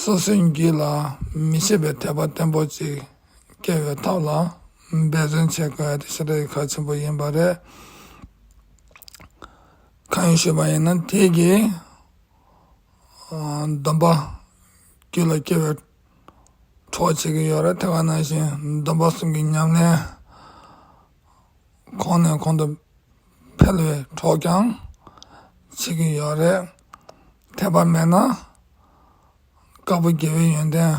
སོ་སོའི་རྒྱུད་ལ་མི་ཤེས་པའི་དད་པ་བརྟན་པོ་ཅིག་སྐྱེ་བའི་ཐབས་ལ་འབད་བརྩོན་བྱེད་དགོས་ཡ་དེ་ཞེ་དྲག་གལ་ཆེན་པོ་ཡིན་པ་རེད། གང་ཡིན་ཞུས་པ་ཡིན་ན་དེ་གིས་སྡོམ་པ་རྒྱུད་ལ་སྐྱེ་བའི་གྲོགས་བྱེད་ཀྱི་ཡོད་རེད། དེ་ག་ནང་བཞིན་སྡོམ་པ་གསུམ་གྱི་ཉམས་ལེན་གོང་ནས་གོང་དུ་འཕེལ་བའི་གྲོགས་ཀྱང་བྱེད་ཀྱི་ཡོད་རེད། དད་པ་མེད་ན་དཀར་པོ་དགེ་བའི་ཡོན་ཏན་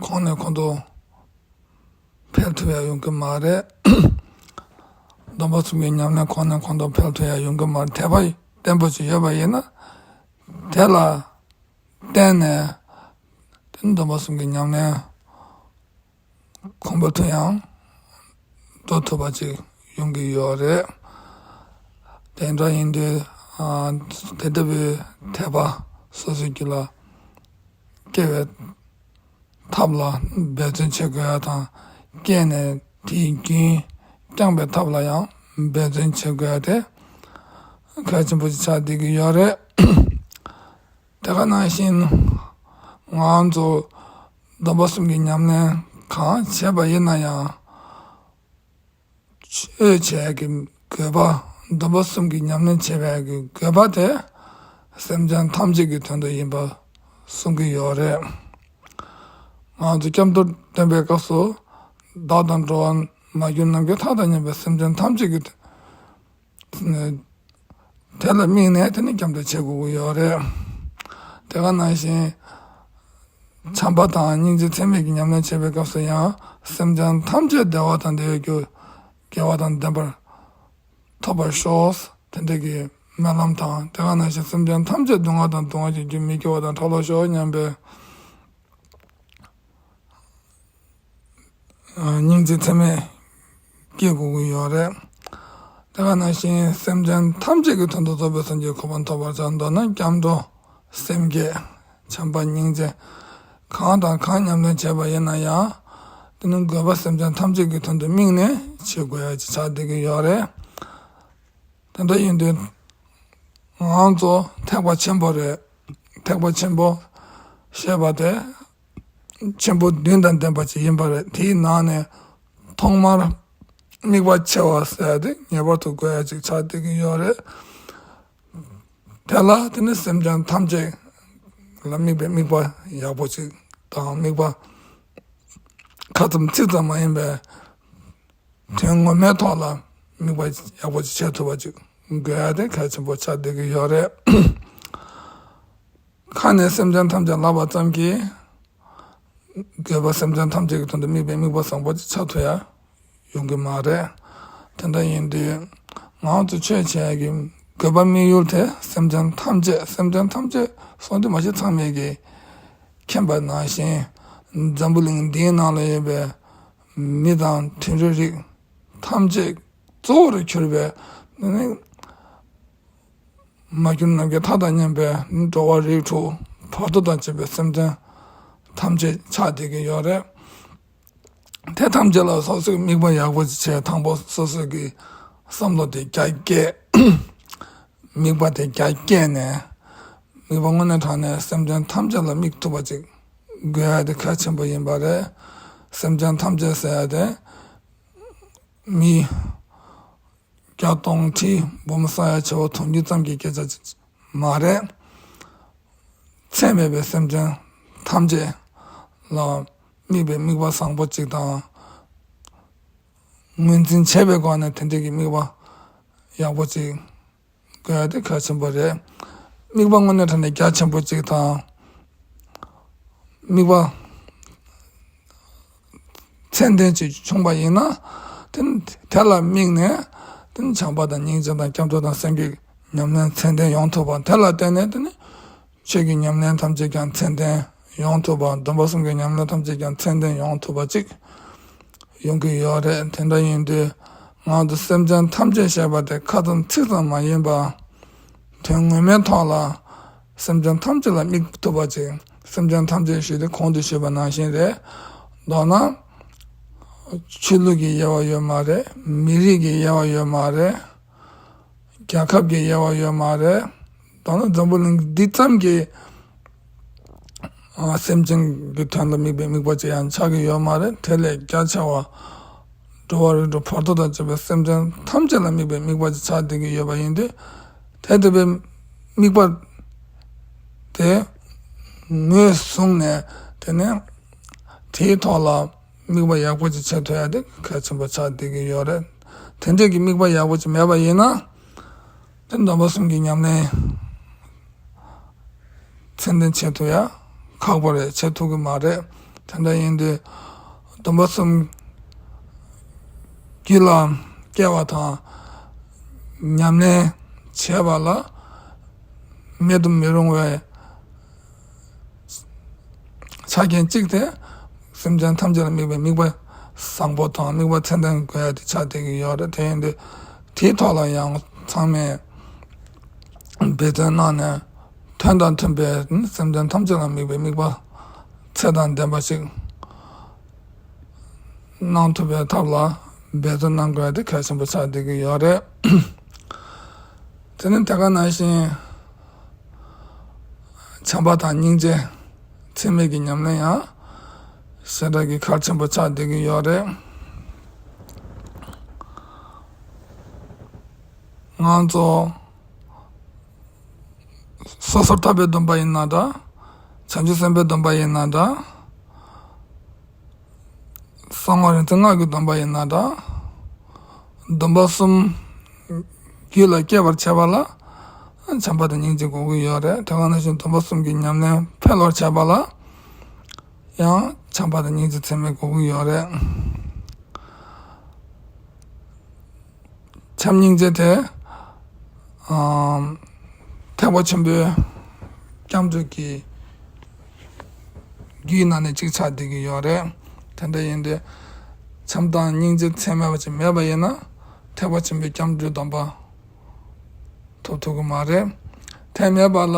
གོང་ནས་གོང་དུ་འཕེལ་ཐུབ་ཡ་ཡོང་གི་མ་རེད། སྡོམ་པ་གསུམ་གྱི་ཉམས་ལེན་གོང་ནས་གོང་དུ་འཕེལ་ཐུབ་ཡ་ཡོང་གི་མ་རེད། དད་པ་བརྟན་པོ་ཅིག་ཡོད་པ་ཡིན་ན་དེ་ལ་བརྟེན་ནས་དེ་སྡོམ་པ་གསུམ་གྱི་ཉམས་ལེན་གོང་འཕེལ་དུ་ཡང་འགྲོ་ཐུབ་པ་ཅིག་ཡོང་གི་ཡོད་རེད། དེ་འདྲ་ཡིན་དུས་དེ་ལྟ་བུའི་དད་པ་སོ་སོའི་རྒྱུད་ལ་སྐྱེ་བའི་ཐབས་ལ་འབད་བརྩོན་བྱེད་དགོས་ཡ་དང་། སྐྱེས་ནས་དེའི་རྒྱུན་བསྐྱངས་པའི་ཐབས་ལ་ཡང་འབད་བརྩོན་བྱེད་དགོས་ཡ་དེ་གལ་ཆེན་པོ་ཞིག་ཆགས་བསྡད་ཀྱི་ཡོད་རེད། དེ་ག་ནང་བཞིན་ང་ཚོ་སྡོམ་པ་གསུམ་གྱི་ཉམས་ལེན་གང་བྱས་པ་ཡིན་ན་ཡང་། ཆོས་བྱེད་ཀྱི་དགོས་པ། སྡོམ་པ་གསུམ་གྱི་ཉམས་ལེན་བྱེད་པའི་གི་དགོས་པ་དེ་སེམས་ཅན་ཐམས་ཅད་ཀྱི་དོན་དུ་ཡིན་པ་གསུང་གི་ཡོད་རེད། ང་ཚོ་སྐྱབས་འགྲོ་འདོན་པའི་སྐབས་སུ་བདག་དང་འགྲོ་བ་མ་གྱུར་ནམ་མཁའི་མཐའ་དང་མཉམ་པའི་སེམས་ཅན་ཐམས་ཅད་ཀྱི་དེ་ལ་དམིགས་ནས་དེ་ནི་སྐྱབས་འགྲོ་བྱེད་དགོས་ཀྱི་ཡོད་རེད། དེ་ག་ནང་བཞིན་བྱམས་པ་དང་སྙིང་རྗེ་ཚད་མེད་ཀྱི་ཉམས་ལེན་བྱེད་པའི་སྐབས་སུ་ཡང་སེམས་ཅན་ཐམས་ཅད་བདེ་བ་དང་བདེ་བའི་རྒྱུ་དགེ་བ་དང་ལྡན་པར་ཐོབ་པར་ཤོག་དེ་འདྲ་གི་སྨོན་ལམ་དང་དེ་ག་ནང་བཞིན་སེམས་ཅན་ཐམས་ཅད་སྡུག་བསྔལ་དང་སྡུག་བསྔལ་གྱི་རྒྱུ་མི་སྐྱེ་བ་དང་ཐར་ལོ་ཤོག་སྙམ་པའི་སྙིང་རྗེ་ཚད་མེད་སྐྱེ་དགོས་ཀྱི་ཡོད་རེད། དེ་ག་ནང་བཞིན་སེམས་ཅན་ཐམས་ཅད་ཀྱི་དོན་དུ་རྫོགས་པའི་སངས་རྒྱས་གོ་འཕང་ཐོབ་པར་བྱ། མདོར་ན་སྐྱབས་འགྲོ་སེམས་བསྐྱེད་བྱམས་པ་སྙིང་རྗེ་གང་དང་གང་ཉམས་ལེན་བྱས་པ་ཡིན་ན་ཡང་། དེ་ནི་དགོས་པ་སེམས་ཅན་ཐམས་ཅད་ཀྱི་དོན་དུ་དམིགས་ནས་བྱེད་དགོས་ཡ་ཅིག་ཆགས་བསྡད་ཀྱི་ཡོད་རེད། དེ་འདྲ་ཡིན་དུས་ང་ཚོ་ཐེག་པ་ཆེན་པོ་རེད། ཐེག་པ་ཆེན་པོ་ཞེས་པ་དེ་ཆེན་པོ་བདུན་དང་ལྡན་པ་ཅིག་ཡིན་པ་རེད། དེའི་ནང་ནས་ཐོག་མར་དམིགས་པ་ཆེ་བ་ཟེར་ཡ་དེ་ངེས་པར་དུ་དགོས་ཡ་ཅིག་ཆགས་བསྡད་ཀྱི་ཡོད་རེད། དེ་ལ་དེ་ནི་སེམས་ཅན་ཐམས་ཅད་ལ་དམིགས་པའི་དམིགས་པ་ཡག་པོ་ཅིག་དང་། དམིགས་པ་ཁ་ཙམ་ཚིག་ཙམ་མ་ཡིན་པའི་དོན་ངོ་མའི་ཐོག་ལ་དམིགས་པ་ཡག་པོ་ཅིག་བྱེད་ཐུབ་པ་ཅིག་དགོས་ཡ་དེ་གལ་ཆེན་པོ་ཆགས་བསྡད་ཀྱི་ཡོད་རེད། ཁ་ནས་སེམས་ཅན་ཐམས་ཅད་ལབ་པ་ཙམ་གྱིས་དགོས་པ་སེམས་ཅན་ཐམས་ཅད་ཀྱི་དོན་དུ་དམིགས་པའི་དམིགས་པ་བཟང་པོ་ཅིག་ཆགས་ཐུབ་ཡ་ཡོང་གི་མ་རེད། དེ་འདྲ་ཡིན་དུས་ང་ཚོ་ཆོས་བྱེད་ཡ་གི་དགོས་པ་དམིགས་ཡུལ་དེ་སེམས་ཅན་ཐམས་ཅད། སེམས་ཅན་ཐམས་ཅད་གསུངས་དུས་མ་གཞི་ཚང་མས་ཀྱི་མཁྱེན་པ་ནང་བཞིན་འཛམ་བུ་གླིང་འདིའི་ནང་ལ་ཡོད་པའི་མི་དང་དུད་འགྲོའི་རིགས་ཐམས་ཅད་གཙོ་བོར་གྱུར་པའི་ནི་མ་གྱུར་ནམ་མཁའི་མཐའ་དང་མཉམ་པའི་འགྲོ་བ་རིགས་དྲུག་བར་དོ་དང་བཅས་པའི་སེམས་ཅན་ཐམས་ཅད་ཆགས་བསྡད་ཀྱི་ཡོད་རེད། དེ་ཐམས་ཅད་ལ་སོ་སོའི་དམིགས་པ་ཡག་པོ་ཅིག་བྱས། དང་པོ་སོ་སོ་གི་བསམ་བློ་དེ་རྒྱ་བསྐྱེད། དམིགས་པ་དེ་རྒྱ་བསྐྱེད་ནས་དམིགས་པ་དངོས་གནས་དྲང་གནས་སེམས་ཅན་ཐམས་ཅད་ལ་དམིགས་ཐུབ་པ་ཅིག་དགོས་ཡ་དེ་གལ་ཆེན་པོ་ཡིན་པ་རེད། སེམས་ཅན་ཐམས་ཅད་ཟེར་ཡ་དེ་མི་བརྒྱ་སྟོང་ཁྲི་འབུམ་ས་ཡ་བྱེ་བ་དུང་ཕྱུར་ཙམ་གྱི་སྐད་ཆ་ཅིག་མ་རེད། ཚད་མེད་པའི་སེམས་ཅན་ཐམས་ཅད་ལ་དམིགས་པའི་དམིགས་པ་བཟང་པོ་ཅིག་དང་། ངོས་འཛིན་བྱས་པའི་སྒོ་ནས་དེ་འདྲའི་གི་དམིགས་པ་ཡག་པོ་ཅིག་དགོས་ཡ་དེ་གལ་ཆེན་པོ་རེད། དམིགས་པ་དངོས་གནས་དྲང་གནས་རྒྱ་ཆེན་པོ་ཅིག་དང་། དམིགས་པ་ཚད་ལྡན་ཅིག་བྱུང་པ་ཡིན་ན། དེ་དེ་ལ་དམིགས་ནས་དེ་བྱམས་པ་དང་སྙིང་རྗེ་དང་སྐྱབས་འགྲོ་དང་སེམས་བསྐྱེད་ཉམས་ལེན་ཚད་ལྡན་ཡོང་ཐུབ་པ། དེ་ལ་བརྟེན་ནས་དེ་ནི་ཆོས་ཀྱི་ཉམས་ལེན་ཐམས་ཅད་ཀྱང་ཚད་ལྡན་ཡོང་ཐུབ་པ། སྡོམ་པ་གསུམ་གྱི་ཉམས་ལེན་ཐམས་ཅད་ཀྱང་ཚད་ལྡན་ཡོང་ཐུབ་པ་ཅིག་ཡོང་གི་ཡོད་རེད། དེ་འདྲ་ཡིན་དུས་ང་ཚོ་སེམས་ཅན་ཐམས་ཅད་ཞེས་པ་དེ་ཁ་ཙམ་ཚིག་ཙམ་མ་ཡིན་པ། དོན་ངོ་མའི་ཐོག་ལ་སེམས་ཅན་ཐམས་ཅད་ལ་དམིགས་ཐུབ་པ་ཅིག་སེམས་ཅན་ཐམས་ཅད་ཞེས་དེ་གོང་དུ་ཞུས་པ་ནང་བཞིན་རེད། མདོར་ན་ཆོས་ལུགས་ཀྱི་དབྱེ་བ་ཡོད་མ་རེད། མི་རིགས་ཀྱི་དབྱེ་བ་ཡོད་མ་རེད། རྒྱལ་ཁབ་ཀྱི་དབྱེ་བ་ཡོད་མ་རེད། མདོར་ན་འཛམ་བུ་གླིང་འདི་ཙམ་གྱི་ཨ་སེམས་ཅན་གྱི་དོན་ལ་དམིགས་པའི་དམིགས་པ་ཅིག་ཡང་ཆགས་ཀྱི་ཡོད་མ་རེད། དེ་ལས་རྒྱ་ཆེ་བ་འགྲོ་བ་རིགས་དྲུག་བར་དོ་དང་བཅས་པའི་སེམས་ཅན་ཐམས་ཅད་ལ་དམིགས་པའི་དམིགས་པ་ཅིག་ཆགས་བསྡད་ཀྱི་ཡོད་པ་ཡིན་དུས། དེ་ལྟ་བུའི་དམིགས་པ་དེ་ངོས་བཟུང་ནས། དེ་ནས་དེའི་ཐོག་ལ་དམིགས་པ་ཡག་པོ་ཅིག་བྱེད་ཐུབ་ཡ་དེ་གལ་ཆེན་པོ་ཆགས་བསྡད་ཀྱི་ཡོད་རེད། དེ་འདྲས་ཀྱི་དམིགས་པ་ཡག་པོ་ཅིག་མེད་པ་ཡིན་ན། དེ་སྡོམ་པ་གསུམ་གྱི་ཉམས་ལེན་ཚད་ལྡན་བྱེད་ཐུབ་ཡ་ཁག་པོ་རེད། བྱེད་ཐུབ་ཀྱི་མ་རེད། དེ་འདྲ་ཡིན་དུས་སྡོམ་པ་གསུམ་རྒྱུད་ལ་སྐྱེ་བ་དང་ཉམས་ལེན་བྱེད་པ་ལ་མེད་དུ་མི་རུང་བའི་ཆ་རྐྱེན་གཅིག་དེ། སེམས་ཅན་ཐམས་ཅད་ལ་དམིགས་པའི་དམིགས་པ་བཟང་པོ་དང་དམིགས་པ་ཚད་ལྡན་དགོས་ཡ་དེ་ཆགས་བསྡད་ཀྱི་ཡོད་རེད། དེ་ཡིན་དུས་དེའི་ཐོག་ལ་ཡང་ཚང་མས་འབད་བརྩོན་གནང་ནས། དོན་དང་མཐུན་པའི་སེམས་ཅན་ཐམས་ཅད་ལ་དམིགས་པའི་དམིགས་པ་ཚད་དང་ལྡན་པ་ཞིག་གནང་ཐུབ་པའི་ཐབས་ལ་འབད་བརྩོན་གནང་དགོས་ཡ་དེ་གལ་ཆེན་པོ་ཆགས་བསྡད་ཀྱི་ཡོད་རེད། དེ་ནི་དེ་ག་ནང་བཞིན་ བྱམས་པ་དང་སྙིང་རྗེ་ཚད་མེད་ཀྱི་ཉམས་ལེན་ཡང་ཞེ་དྲག་གི་གལ་ཆེན་པོ་ཆགས་བསྡད་ཀྱི་ཡོད་རེད། ང་ཚོ་སོ་སོར་ཐར་པའི་སྡོམ་པ་ཡིན་ན་འདྲ། བྱང་ཆུབ་སེམས་དཔའི་སྡོམ་པ་ཡིན་ན་འདྲ། གསང་བ་རིག་འཛིན་སྔགས་ཀྱི་སྡོམ་པ་ཡིན་ན་འདྲ། སྡོམ་པ་གསུམ་རྒྱུད་ལ་སྐྱེ་བར་བྱེད་པ་ལ་བྱམས་པ་དང་སྙིང་རྗེ་དགོས་ཀྱི་ཡོད་རེད། དེ་ག་ནང་བཞིན་སྡོམ་པ་གསུམ་གྱི་ཉམས་ལེན་འཕེལ་བར་བྱེད་པ་ལ་ཡང་བྱམས་པ་དང་སྙིང་རྗེ་ཚད་མེད་དགོས་ཀྱི་ཡོད་རེད། བྱམས་སྙིང་རྗེ་དེ་ཨམ། ཐེག་པ་ཆེན་པོའི་སྐྱབས་འགྲོ་གི་རྒྱུའི་ནང་ནས་གཅིག་ཆགས་བསྡད་ཀྱི་ཡོད་རེད། དེ་འདྲ་ཡིན་དུས་བྱམས་དང་སྙིང་རྗེ་ཚད་མེད་པ་ཅིག་མེད་པ་ཡིན་ན་ཐེག་པ་ཆེན་པོའི་སྐྱབས་འགྲོའི་སྡོམ་པ་ཐོབ་ཐུབ་ཀྱི་མ་རེད། དེ་མེད་པ་ལ་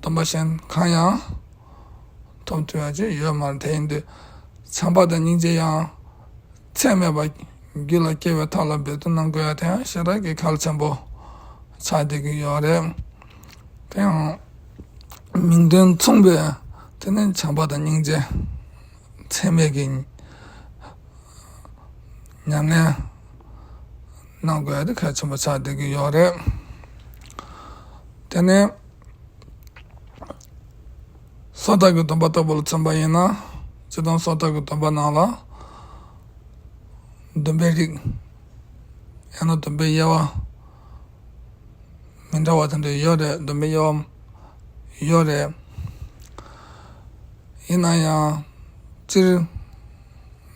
སྡོམ་པ་གཞན་གང་ཡང་ཐོབ་ཐུབ་ཡ་ཅིག་ཡོད་མ་རེད། དེ་ཡིན་དུས་བྱམས་པ་དང་སྙིང་རྗེ་ཡང་ཚད་མེད་པ་རྒྱུད་ལ་སྐྱེ་བའི་ཐབས་ལ་འབད་བརྩོན་གནང་དགོས་ཡ་དེ་ཡང་ཞེ་དྲག་གི་གལ་ཆེན་པོ་ཆགས་བསྡད་ཀྱི་ཡོད་རེད། དེ་ཡང་མིང་དོན་མཚུངས་པའི་དེ་ནི་བྱམས་པ་དང་སྙིང་རྗེ་ཚད་མེད་ཀྱི་ཉམས་ལེན་གནང་དགོས་ཡ་དེ་གལ་ཆེན་པོ་ཆགས་བསྡད་ཀྱི་ཡོད་རེད། དེ་ནས་སོ་ཐར་གྱི་སྡོམ་པ་ལྟ་བུ་ལ་མཚོན་པ་ཡིན་ན། སྤྱིར་བཏང་སོ་ཐར་གྱི་སྡོམ་པ་ནང་ལ་སྡོམ་པའི་རིགས། ཡང་ན་སྡོམ་པའི་དབྱེ་བ་མི་འདྲ་བ་དེ་འདྲ་ཡོད་རེད། སྡོམ་པའི་དབྱེ་བ་ཡོད་རེད། ཡིན་ན་ཡང་སྤྱིར་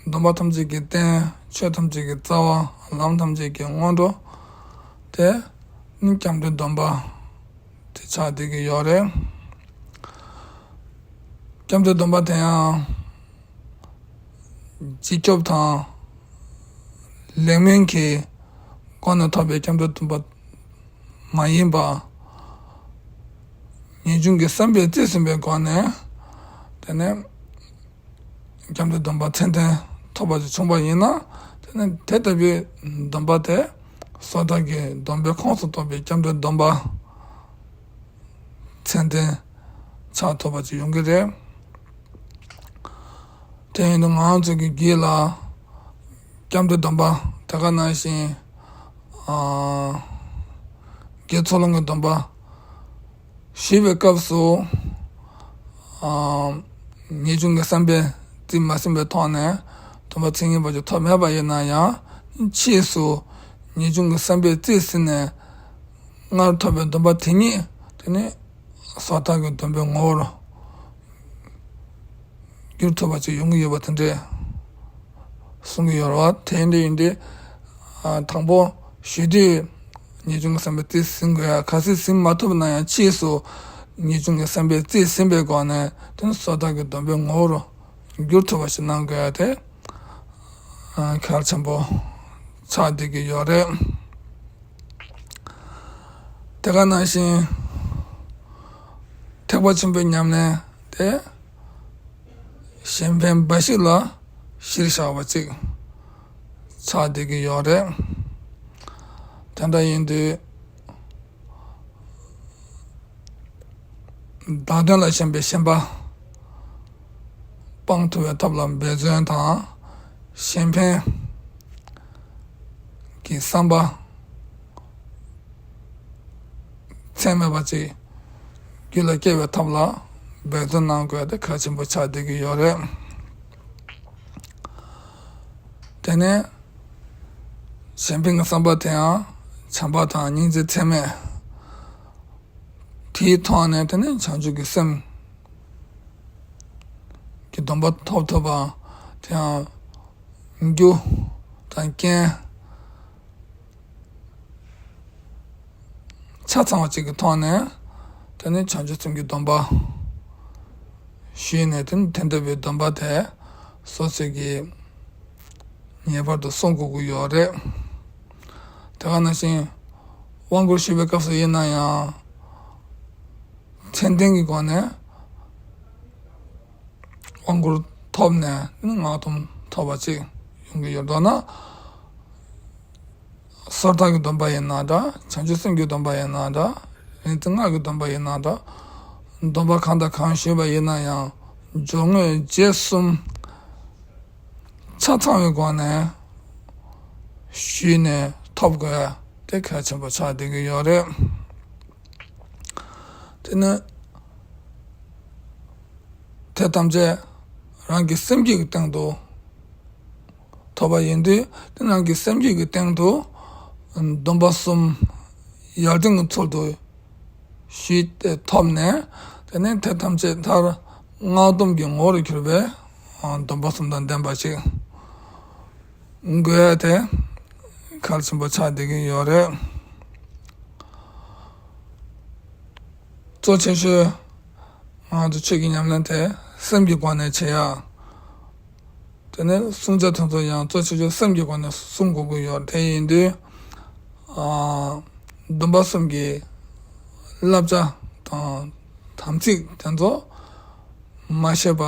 སྡོམ་པ་ཐམས་ཅད་ཀྱི་རྟེན། ཆོས་ཐམས་ཅད་ཀྱི་རྩ་བ། ལམ་ཐམས་ཅད་ཀྱི་སྔོན་འགྲོ་དེ་ནི་སྐྱབས་འགྲོའི་སྡོམ་པ་དེ་ཆགས་བསྡད་ཀྱི་ཡོད་རེད། སྐྱབས་འགྲོའི་སྡོམ་པ་དེ་ཡང་རྗེས་སྐྱོབ་དང་ལེགས་སྨོན་གྱི་སྒོ་ནས་ཐོབ་པའི་སྐྱབས་འགྲོའི་སྡོམ་པ་མ་ཡིན་པ། ངེས་འབྱུང་གི་བསམ་པས་རྩིས་ཟིན་པའི་སྒོ་ནས་དེ་ནས་སྐྱབས་འགྲོའི་སྡོམ་པ་ཚད་ལྡན་ཐོབ་པ་ཞིག་བྱུང་བ་ཡིན་ན། དེ་ནི་དེ་ལྟ་བུའི་སྡོམ་པ་དེ་སོ་ཐར་གྱི་སྡོམ་པའི་ཁོངས་སུ་གཏོགས་པའི་སྐྱབས་འགྲོའི་སྡོམ་པ་ཚད་ལྡན་ཆགས་ཐུབ་པ་ཅིག་ཡོང་གི་རེད། དེ་ཡིན་དུས་ང་ཚོ་གི་རྒྱུད་ལ་སྐྱབས་འགྲོའི་སྡོམ་པ་དེ་ག་ནང་བཞིན་ཨ་དགེ་ཚུལ་སློང་གི་སྡོམ་པ་ཞུས་པའི་སྐབས་སུ། ཨ་ངེས་འབྱུང་གི་བསམ་པས་རྩིས་མ་ཟིན་པའི་ཐོག་ནས་སྡོམ་པ་མཚན་ཉིད་པ་ཅིག་ཐོབ་མེད་པ་ཡིན་ན་ཡང་། ཕྱིས་སུ་ངེས་འབྱུང་གི་བསམ་པས་རྩིས་ཟིན་ནས་སྔར་ཐོབ་པའི་སྡོམ་པ་དེ་ཉིད་དེ་ནི་སོ་ཐར་གྱི་སྡོམ་པའི་ངོ་བོར་འགྱུར་ཐུབ་པ་ཅིག་ཡོང་གི་ཡོད་པ་དེ་འདྲས་གསུང་གི་ཡོད་རེད་བ། དེ་འདྲ་ཡིན་དུས་ཨ་དང་པོ་ཞུ་དུས་ངེས་འབྱུང་གི་བསམ་པས་རྩིས་ཟིན་དགོས་ཡ། གལ་སྲིད་ཟིན་མ་ཐུབ་ན་ཡང་ཕྱིས་སུ་ངེས་འབྱུང་གི་བསམ་པས་རྩིས་ཟིན་པའི་སྒོ་ནས་དེ་ནི་སོ་ཐར་གྱི་སྡོམ་པའི་ངོ་བོར་འགྱུར་ཐུབ་པ་ཞིག་གནང་དགོས་ཡ་དེ་ཨ་གལ་ཆེན་པོ་ཆགས་བསྡད་ཀྱི་ཡོད་རེད། དེ་ག་ནང་བཞིན་ཐེག་པ་ཆེན་པོའི་ཉམས་ལེན་དེ་གཞན་ཕན་འབའ་ཞིག་ལ་གཞིར་བཞག་པ་ཅིག་ཆགས་བསྡད་ཀྱི་ཡོད་རེད། དེ་འདྲ་ཡིན་དུས། བདག་དོན་ལ་ཞེན་པའི་ཞེན་པ་སྤང་ཐུབ་པའི་ཐབས་ལ་འབད་བརྩོན་དང་། གཞན་ཕན་གྱི་བསམ་པ་ཚད་མེད་པ་ཅིག་རྒྱུད་ལ་སྐྱེ་བའི་ཐབས་ལ་འབད་བརྩོན་གནང་དགོས་དེ་གལ་ཆེན་པོ་ཆགས་བསྡད་ཀྱི་ཡོད་རེད། དེ་ནས་གཞན་ཕན་གྱི་བསམ་པ་དེའང་བྱམས་པ་དང་སྙིང་རྗེ་ཚད་མེད། དེའི་ཐོག་ནས་དེ་ནས་བྱང་ཆུབ་ཀྱི་སེམས་ཀྱི་སྡོམ་པ་ཐོབ་ཐུབ་པ་དེའང་རྒྱུ་དང་རྐྱེན་ཆ་ཚང་བ་ཅིག་གི་ཐོག་ནས་དེ་ནས་བྱང་ཆུབ་སེམས་ཀྱི་སྡོམ་པ་ཞུས་ནས་དེ་ནས་དེ་འདྲ་བའི་སྡོམ་པ་དེ་སོ་སོ་གིས་ངེས་པར་དུ་སྲུང་དགོས་ཀྱི་ཡོད་རེད། དེ་ག་ནང་བཞིན་དབང་བསྐུར་ཞུ་བའི་སྐབས་སུ་ཡིན་ན་ཡང་མཚན་ལྡན་གྱི་སྒོ་ནས་དབང་བསྐུར་ཐོབ་ནས་སྔགས་སྡོམ་ཐོབ་པ་ཅིག་ཡོང་གི་ཡོད། མདོར་ན་སོ་ཐར་གྱི་སྡོམ་པ་ཡིན་ན་འདྲ། བྱང་ཆུབ་སེམས་ཀྱི་སྡོམ་པ་ཡིན་ན་འདྲ། རིག་འཛིན་སྔགས་ཀྱི་སྡོམ་པ་ཡིན་ན་འདྲ། སྡོམ་པ་གང་དང་གང་ཞུས་པ་ཡིན་ན་ཡང་སྦྱོར་དངོས་རྗེས་གསུམ་ཆ་ཚང་བའི་སྒོ་ནས་ཞུས་ནས་ཐོབ་དགོས་ཡ་དེ་གལ་ཆེན་པོ་ཆགས་བསྡད་ཀྱི་ཡོད་རེད། དེ་ནི་དེ་ཐམས་ཅད་རང་གི་སེམས་རྒྱུད་ཀྱི་སྟེང་དུ་ཐོབ་པ་ཡིན་དུས། དེ་རང་གི་སེམས་རྒྱུད་ཀྱི་སྟེང་དུ་སྡོམ་པ་གསུམ་ཡར་ལྡན་གྱི་ཚུལ་དུ་ཞུས་ཏེ་ཐོབ་ནས། དེ་ནས་དེ་ཐམས་ཅད་མཐར་སྔགས་སྡོམ་གྱི་ངོ་བོར་གྱུར་པའི་སྡོམ་པ་གསུམ་དང་ལྡན་པ་ཞིག་དགོས་ཡ་དེ་གལ་ཆེན་པོ་ཆགས་བསྡད་ཀྱི་ཡོད་རེད། གཙོ་ཆེ་ཤོས་ང་ཚོ་ཆོས་ཀྱི་ཉམས་ལེན་དེ་སེམས་ཀྱི་སྒོ་ནས་བྱེད་ཡ། དེ་ནས་བསྲུང་བྱ་དེ་ཚོ་ཡང་གཙོ་ཆེ་ཤོས་སེམས་ཀྱི་སྒོ་ནས་བསྲུང་དགོས་ཀྱི་ཡོད། དེ་ཡིན་དུས་ཨ། སྡོམ་པ་གསུམ་གྱི་བསླབ་བྱ་དང་དམ་ཚིག་དེ་ཚོ་མ་ཤེས་པ་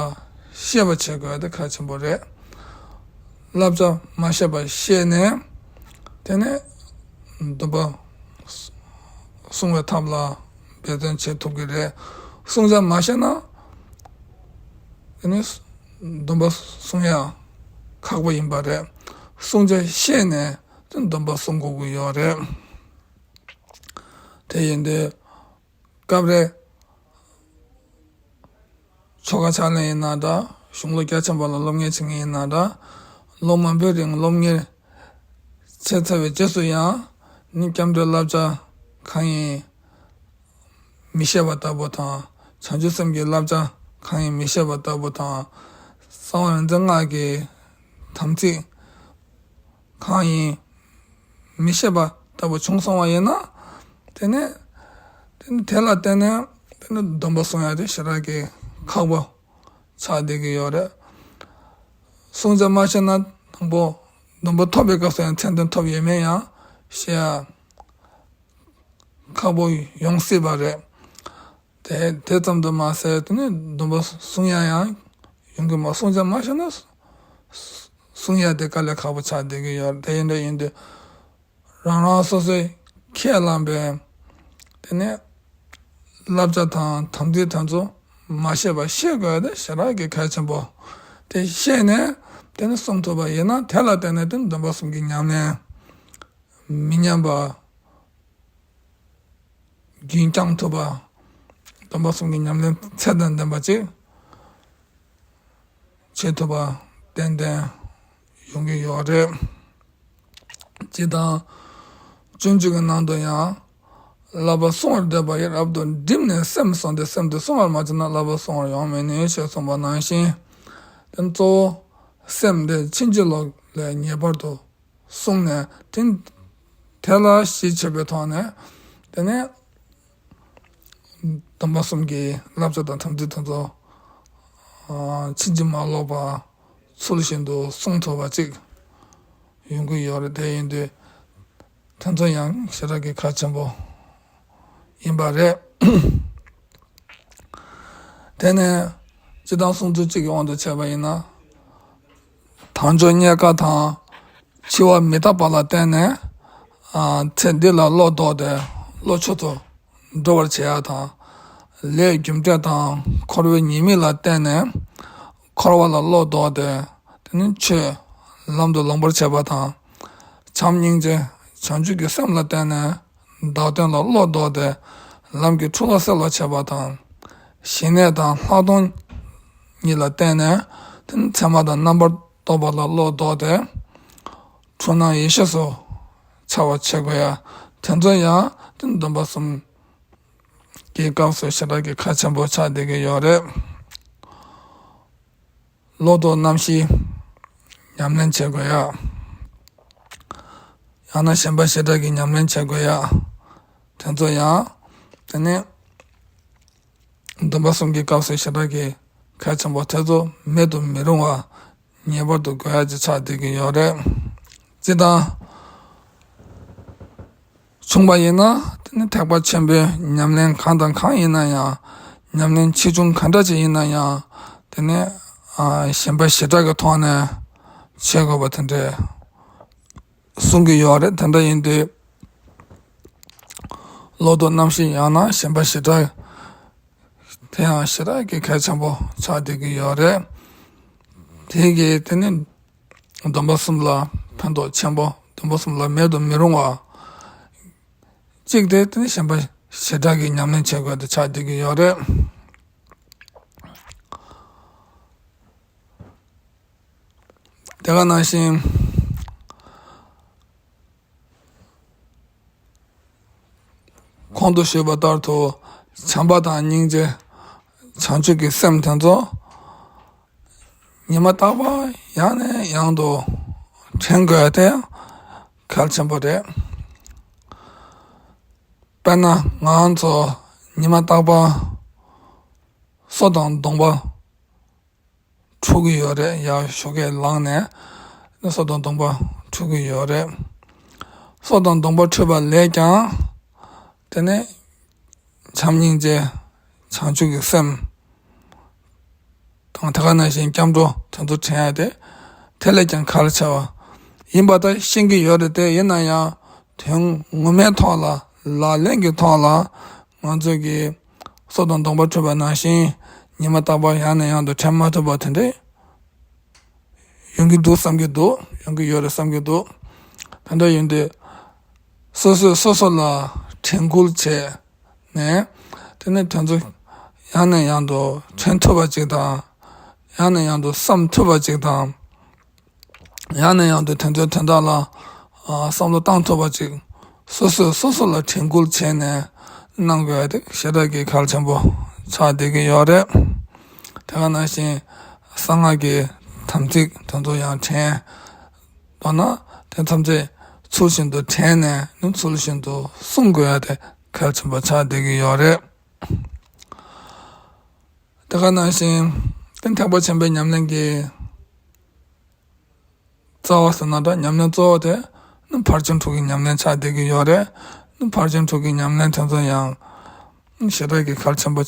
ཤེས་པ་བྱེད་དགོས་དེ་གལ་ཆེན་པོ་རེད། བསླབ་བྱ་མ་ཤེས་པ་ཤེས་ནས། དེ་ནས་སྡོམ་པ་བསྲུང་བའི་ཐབས་ལ་འབད་བརྩོན་བྱེད་ཐུབ་ཀྱི་རེད། བསྲུང་བྱ་མ་ཤེས་ན་དེ་ནི་སྡོམ་པ་བསྲུང་ཡ་ཁག་པོ་ཡིན་པ་རེད། བསྲུང་བྱ་ཤེས་ནས་དེ་སྡོམ་པ་བསྲུང་དགོས་ཀྱི་ཡོད་རེད། དེ་ཡིན་དུས་སྐབས་རེ་ཆོ་ག་ཕྱག་ལེན་ཡིན་ན་འདྲ། གཞུང་ལུགས་རྒྱ་ཆེན་པོ་ལ་སློབ་གཉེར་བྱེད་མཁན་ཡིན་ན་འདྲ། ལོ་མང་པོའི་རིང་སློབ་གཉེར་བྱས་ཚར་བའི་རྗེས་སུ་ཡང་ནི་སྐྱབས་འགྲོའི་བསླབ་བྱ་གང་ཡིན་མི་ཤེས་པ་ལྟ་བུ་དང་། བྱང་ཆུབ་སེམས་ཀྱི་བསླབ་བྱ་གང་ཡིན་མི་ཤེས་པ་ལྟ་བུ་དང་། གསང་བ་རིག་འཛིན་སྔགས་ཀྱི་དམ་ཚིག་གང་ཡིན་མི་ཤེས་པ་ལྟ་བུ་བྱུང་སོང་བ་ཡིན་ན། དེ་ནས་དེ་ནི་དེ་ལ་བརྟེན་ནས་དེ་ནི་སྡོམ་པ་བསྲུང་ཡ་དེ་ཞེ་དྲག་གི་ཁག་པོ་ཆགས་བསྡད་ཀྱི་ཡོད་རེད། བསྲུང་བྱ་མ་ཤེས་ན་དང་པོ་སྡོམ་པ་ཐོབ་པའི་སྐབས་སུ་ཡང་མཚན་ལྡན་ཐོབ་ཡོད་མེད་ཡང་ཤེས་ཡ་ཁག་པོ་ཡོང་སྲིད་པ་རེད། དེ་དེ་ཙམ་དུ་མ་ཟད་དེ་ནི་སྡོམ་པ་བསྲུང་ཡ་ཡང་ཡོང་གི་མ། བསྲུང་བྱ་མ་ཤེས་ན་བསྲུང་ཡ་དེ་དཀའ་ལས་ཁག་པོ་ཆགས་བསྡད་ཀྱི་ཡོད་རེད། དེ་ཡིན་དུས་ཡིན་དུས། རང་རང་སོ་སོས་ཁས་བླངས་པའི་དེ་ནས་བསླབ་བྱ་དང་དམ་ཚིག་དེ་ཚོ་མ་ཤེས་པ་ཤེས་དགོས་དེ་ཞེ་དྲག་གི་གལ་ཆེན་པོ། དེ་ཤེས་ནས་དེ་ནས་བསྲུང་ཐུབ་པ་ཡིན་ན་དེ་ལ་བརྟེན་ནས་དེ་སྡོམ་པ་གསུམ་གྱི་ཉམས་ལེན་མི་ཉམས་པ་རྒྱུན་བསྐྱང་ཐུབ་པ། སྡོམ་པ་གསུམ་གྱི་ཉམས་ལེན་ཚད་དང་ལྡན་པ་ཅིག་བྱེད་ཐུབ་པ་ཏན་ཏན་ཡོང་གི་ཡོད་རེད། སྤྱིར་བཏང་སྤྱོད་འཇུག་གི་ནང་དུ་ཡང་། བསླབ་པ་བསྲུང་བར་འདོད་པ་ཡིས། རབ་ཏུ་བསྒྲིམས་ནས་སེམས་བསྲུང་སྟེ། སེམས་དེ་བསྲུང་བར་མ་བྱས་ན། བསླབ་པ་བསྲུང་བར་ཡོང་མི་ནུས། ཞེས་གསུངས་པ་ནང་བཞིན། དེ་གཙོ་བོ་སེམས་དེ་ཕྱིན་ཅི་ལོག་ལས་ངེས་པར་དུ་བསྲུང་ནས། དེ་དེ་ལ་གཞི་བྱས་པའི་ཐོག་ནས། དེ་ནས་སྡོམ་པ་གསུམ་གྱི་བསླབ་བྱ་དང་དམ་ཚིག་དེ་ཚོ་ཕྱིན་ཅི་མ་ལོག་པ་ཚུལ་བཞིན་དུ་བསྲུང་ཐུབ་པ་ཅིག་ཡོང་གི་ཡོད་རེད། དེ་ཡིན་དུས་དེ་ཚོ་ཡང་ཞེ་དྲག་གི་གལ་ཆེན་པོ་ཡིན་པ་རེད། དེ་ནས་སྤྱིར་བཏང་བསྲུང་ཚུལ་གཅིག་གི་དབང་དུ་བྱས་པ་ཡིན་ན། དལ་འབྱོར་རྙེད་དཀའ་དང་། འཆི་བ་མི་རྟག་པ་ལ་བརྟེན་ནས་ཚེ་འདི་ལ་བློ་ལྡོག་སྟེ་བློ་མཆོག་ཏུ་འགྲོ་བར་བྱེད་ཡ་དང་། ལས་རྒྱུ་འབྲས་དང་འཁོར་བའི་ཉེས་དམིགས་ལ་བརྟེན་ནས་འཁོར་བ་ལ་བློ་ལྡོག་སྟེ། དེ་ནི་ཆོས་ལམ་དུ་ལོངས་པར་བྱེད་པ་དང་། བྱམས་སྙིང་རྗེ་བྱང་ཆུབ་ཀྱི་སེམས་ལ་བརྟེན་ནས་བདག་དོན་ལ་བློ་ལྡོག་སྟེ་ལམ་གྱི་འཁྲུལ་བ་སེལ་བར་བྱེད་པ་དང་། ཞི་གནས་དང་ལྷག་མཐོང་གཉིས་ལ་བརྟེན་ནས་དེ་ནི་མཚན་མ་དང་རྣམ་པར་རྟོག་པ་ལ་བློ་ལྡོག་སྟེ་འཁྲུལ་སྣང་ཡེ་ཤེས་སུ་འཆར་བར་བྱེད་དགོས་ཡ། དེ་ཚོ་ཡང་དེ་སྡོམ་པ་གསུམ་གྱི་སྐབས་སུ་ཞེ་དྲག་གི་གལ་ཆེན་པོ་ཆགས་བསྡད་ཀྱི་ཡོད་རེད། ལོག་རྟོག་རྣམ་བཞི་ཉམས་ལེན་བྱེད་དགོས་ཡ། ཡང་ན་ཞེན་པ་ཞེ་དྲག་གི་ཉམས་ལེན་བྱེད་དགོས་ཡ། དེ་ཚོ་ཡང་དེ་ནས་སྡོམ་པ་གསུམ་གྱི་སྐབས་སུ་ཞེ་དྲག་གི་གལ་ཆེན་པོ་དེ་ཚོ་མེད་དུ་མི་རུང་བ་ངེས་པར་དུ་དགོས་ཡ་ཅིག་ཆགས་བསྡད་ཀྱི་ཡོད་རེད། སྤྱིར་བཏང་བྱུང་བ་ཡིན་ན། དེ་ནི་ཐེག་པ་ཆེན་པོའི་ཉམས་ལེན་གང་དང་གང་ཡིན་ན་ཡང་། ཉམས་ལེན་ཆེ་ཆུང་ག་འདྲ་ཅིག་ཡིན་ན་ཡང་། དེ་ནི་ཨ་ཞེན་པ་ཞེ་དྲག་གི་ཐོག་ནས་བྱེད་དགོས་པ་དེ་འདྲས་གསུང་གི་ཡོད་རེད། དེ་འདྲ་ཡིན་དུས་ལོག་རྟོག་རྣམ་བཞི་ཡང་ན་ཞེན་པ་ཞེ་དྲག་ དེ་ཡང་ཞེ་དྲག་གི་གལ་ཆེན་པོ་ཆགས་བསྡད་ཀྱི་ཡོད་རེད། དེ་གིས་དེ་ནི་སྡོམ་པ་གསུམ་ལ་ཕན་ཐོགས་ཆེན་པོ། སྡོམ་པ་གསུམ་ལ་མེད་དུ་མི་རུང་བ། གཅིག་དེ་དེ་ནི་གཞན་པ་ཞེ་དྲག་གི་ཉམས་ལེན་བྱེད་དགོས་དེ་ཆགས་བསྡད་ཀྱི་ཡོད་རེད། དེ་ག་ནང་བཞིན། གོང་དུ་ཞུས་པ་ལྟར་དུ་བྱམས་པ་དང་སྙིང་རྗེ། བྱང་ཆུབ་ཀྱི་སེམས་དེ་ཚོ་ཉི་མ་རྟག་པར་ཡང་ནས་ཡང་དུ་དྲན་དགོས་དེ་གལ་ཆེན་པོ་རེད། དཔེར་ན་ང་ཚོ་ཉི་མ་རྟག་པར་སོ་དང་གདོང་པ་འཁྲུ་གི་ཡོད་རེད། ཡར་ཞོགས་ཀས་ལངས་ནས་སོ་དང་གདོང་པ་འཁྲུ་གི་ཡོད་རེད། སོ་དང་གདོང་པ་འཁྲུས་པ་ལས་ཀྱང་དེ་ནས་བྱམས་སྙིང་རྗེ། བྱང་ཆུབ་ཀྱི་སེམས་དང་དེ་ག་ནང་བཞིན་སྐྱབས་འགྲོ་དེ་ཚོ་དྲན་ཡ་དེ་དེ་ལས་ཀྱང་གལ་ཆེ་བ་ཡིན་པ་ད་ཤེས་ཀྱི་ཡོད་རེད་དེ། ཡིན་ན་ཡང་དོན་ངོ་མའི་ཐོག་ལ་ལག་ལེན་གྱི་ཐོག་ལ་ང་ཚོ་གིས་སོ་དང་གདོང་པ་འཁྲུད་པ་ནང་བཞིན་ཉི་མ་རྟག་པར་ཡང་ནས་ཡང་དུ་དྲན་མ་ཐུབ་པ་དེ་འདྲ་ཡོང་གི་འདུག་བསམ་གྱི་འདུག་ཡོང་གི་ཡོད་རེད་བསམ་གྱི་འདུག་དེ་འདྲ་ཡིན་དུས་སོ་སོས་སོ་སོ་ལ་དྲན་སྐུལ་བྱས་ནས་དེ་ནས་དེ་ཚོ་ཡང་ནས་ཡང་དུ་དྲན་ཐུབ་པ་ཅིག་དང་། ཡང་ནས་ཡང་དུ་བསམ་ཐུབ་པ་ཅིག་དང་། ཡང་ནས་ཡང་དུ་དེ་ཚོའི་དོན་དག་ལ་ཨ་བསམ་བློ་བཏང་ཐུབ་པ་ཅིག་སོ་སོས་སོ་སོ་ལ་དྲན་སྐུལ་བྱས་ནས་གནང་དགོས་ཡ་དེ་ཞེ་དྲག་གི་གལ་ཆེན་པོ་ཆགས་བསྡད་ཀྱི་ཡོད་རེད། དེ་ག་ནང་བཞིན་གསང་སྔགས་ཀྱི་དམ་ཚིག་དེ་ཚོ་ཡང་དྲན། མདོར་ན་དེ་ཐམས་ཅད་ཚུལ་བཞིན་དུ་དྲན་ནས་ནི་ཚུལ་བཞིན་དུ་སྲུང་དགོས་ཡ་དེ་གལ་ཆེན་པོ་ཆགས་བསྡད་ཀྱི་ཡོད་རེད། དེ་ག་ནང་བཞིན་དེ་ཐེག་པ་ཆེན་པོའི་ཉམས་ལེན་གྱི་རྩ་བ་ཟེར་ན་འདྲ། ཉམས་ལེན་གཙོ་བོ་དེ་ནི་ཕར་ཕྱིན་དྲུག་གི་ཉམས་ལེན་ཆགས་བསྡད་ཀྱི་ཡོད་རེད། ནི་ཕར་ཕྱིན་དྲུག་གི་ཉམས་ལེན་དེ་ཚོ་ཡང་ཞེ་དྲག་གི་གལ་ཆེན་པོ་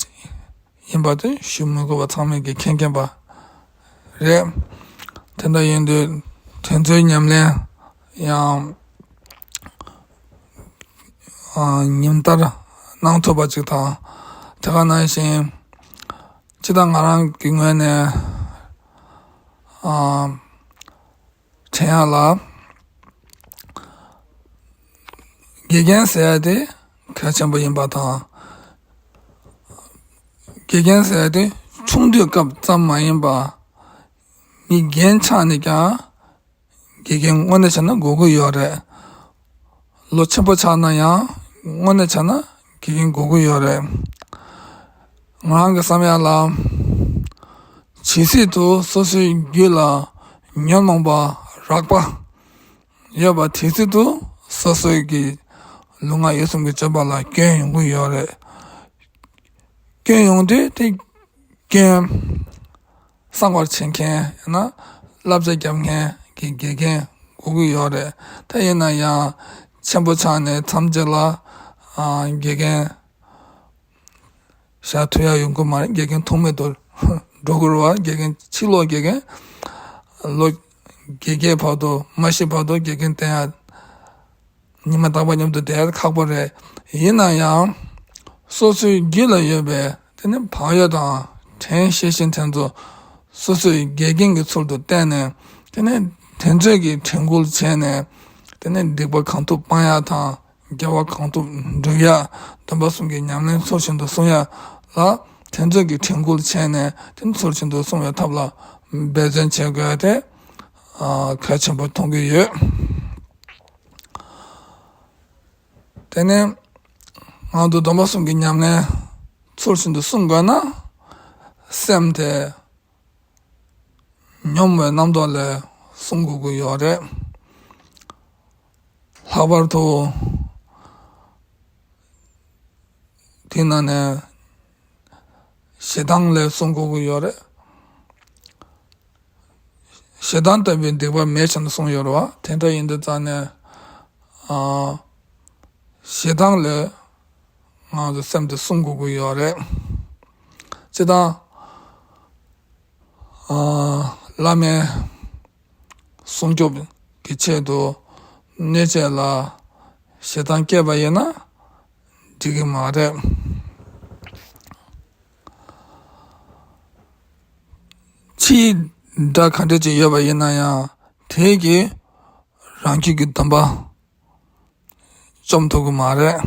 ཡིན་པ་དེ་ཞུ་མི་དགོས་པ་ཚང་མས་ཀྱི་མཁྱེན་མཁྱེན་པ་རེད། དེ་འདྲ་ཡིན་དུས་དེ་ཚོའི་ཉམས་ལེན་ཡང་ཨ་ཉིན་ལྟར་གནང་ཐུབ་པ་ཅིག་དང་། དེ་ག་ནང་བཞིན་སྤྱི་བཏང་ང་རང་གི་ངོས་ནས་ཨ་དྲན་ཡག་ལ་དགེ་རྒན་ཟེར་ཡ་དེ་གལ་ཆེན་པོ་ཡིན་པ་དང་། དགེ་རྒན་ཟེར་ཡ་དེ་ཆུང་དུས་སྐབས་ཙམ་མ་ཡིན་པ་མི་རྒན་ཆགས་ནས་ཀྱང་དགེ་རྒན་དངོས་གནས་བྱས་ན་དགོས་ཀྱི་ཡོད་རེད། ལོ་ཆེན་པོ་ཆགས་ན་ཡང་དངོས་གནས་བྱས་ན་དགེ་རྒན་དགོས་ཀྱི་ཡོད་རེད། ང་རང་གི་བསམ་ཡག་ལ་ཇི་སྲིད་དུ་སོ་སོའི་རྒྱུད་ལ་ཉོན་མོངས་པ་རགས་པ་ཡོད་པ་དེ་སྲིད་དུ་སོ་སོའི་གི་ལུས་ངག་ཡིད་གསུམ་གྱི་སྤྱོད་པ་ལ་སྐྱོན་ཡོང་གི་ཡོད་རེད། སྐྱོན་ཡོང་དུས་དེ་སྐྱོན་གསང་བར་བྱེད་མཁན་ཡང་ན་བསླབ་བྱ་རྒྱབ་མཁན་གྱི་དགེ་རྒན་དགོས་ཀྱི་ཡོད་རེད། ད་ཡིན་ན་ཡང་ཆེན་པོ་ཆགས་ནས་མཚམས་གཅིག་ལ་ཨ་དགེ་རྒན་བཞག་ཐུབ་ཡག་ཡོང་གི་མ་རེད། དགེ་རྒན་ཐོགས་མེད་དུ་འགྲོ་དགོས་རེད་བ། དགེ་རྒན་ཕྱི་ལོགས་དགེ་རྒན་ལོ་བརྒྱད་བརྒྱད་བར་དུ་མ་ཤི་བར་དུ་དགེ་རྒན་བསྟེན་ཡག་ཉི་མ་རྟག་པར་མཉམ་དུ་བསྡད་ཡག་ཁག་པོ་རེད། ཡིན་ན་ཡང་སོ་སོའི་རྒྱུད་ལ་ཡོད་པའི་དེ་ནི་བག་ཡོད་དང་དྲན་ཤེས་བཞིན་དེ་ཚོ་སོ་སོའི་དགེ་རྒན་གྱི་ཚུལ་དུ་བསྟེན་ནས་དེ་ནི་དེ་ཚོས་ཀྱི་དྲན་སྐུལ་བྱས་ནས་དེ་ནི་སྡིག་པ་གང་ཐུབ་སྤང་ཡག་དང་དགེ་བ་གང་ཐུབ་སྒྲུབ་ཡག་སྡོམ་པ་གསུམ་གྱི་ཉམས་ལེན་ཚུལ་བཞིན་དུ་སྲུང་ཡག་ལ་དེ་ཚོས་ཀྱི་དྲན་སྐུལ་བྱས་ནས་དེ་ནི་ཚུལ་བཞིན་དུ་སྲུང་བའི་ཐབས་ལ་འབད་བརྩོན་བྱེད་དགོས་ཡག་དེ་གལ་ཆེན་པོ་མཐོང་གི་ཡོད། དེ་ནས་ང་ཚོ་སྡོམ་པ་གསུམ་གྱི་ཉམས་ལེན་ཚུལ་བཞིན་དུ་སྲུང་དགོས་ན་སེམས་དེ་ཉོན་མོངས་པའི་རྣམ་རྟོག་ལས་སྲུང་དགོས་ཀྱི་ཡོད་རེད། ལྷག་པར་དུ་དེའི་ནང་ནས་ཞེ་སྡང་ལས་སྲུང་དགོས་ཀྱི་ཡོད་རེད། ཞེ་སྡང་ལྟ་བུའི་སྡིག་པ་མེད་ཕྱིར་ན་གསུངས་ཡོད་རེད་བ། དེ་འདྲ་ཡིན་དུས་ཙང་ནས་ཨ་ཞེ་སྡང་ལས་ང་ཚོ་སེམས་དེ་སྲུང་དགོས་ཀྱི་ཡོད་རེད། སྤྱིར་བཏང་ཨ་བླ་མའི་སྲུང་སྐྱོབ་ཀྱི་ཆེད་དུ་གནོད་བྱེད་ལ་ཞེ་སྡང་སྐྱེས་པ་ཡིན་ན་འགྲིག་གི་མ་རེད། ཕྱིའི་དགྲ་ག་འདྲ་ཅིག་ཡོད་པ་ཡིན་ན་ཡང་དེ་གིས་རང་རྒྱུད་ཀྱི་སྡོམ་པ་བཅོམ་ཐུབ་ཀྱི་མ་རེད།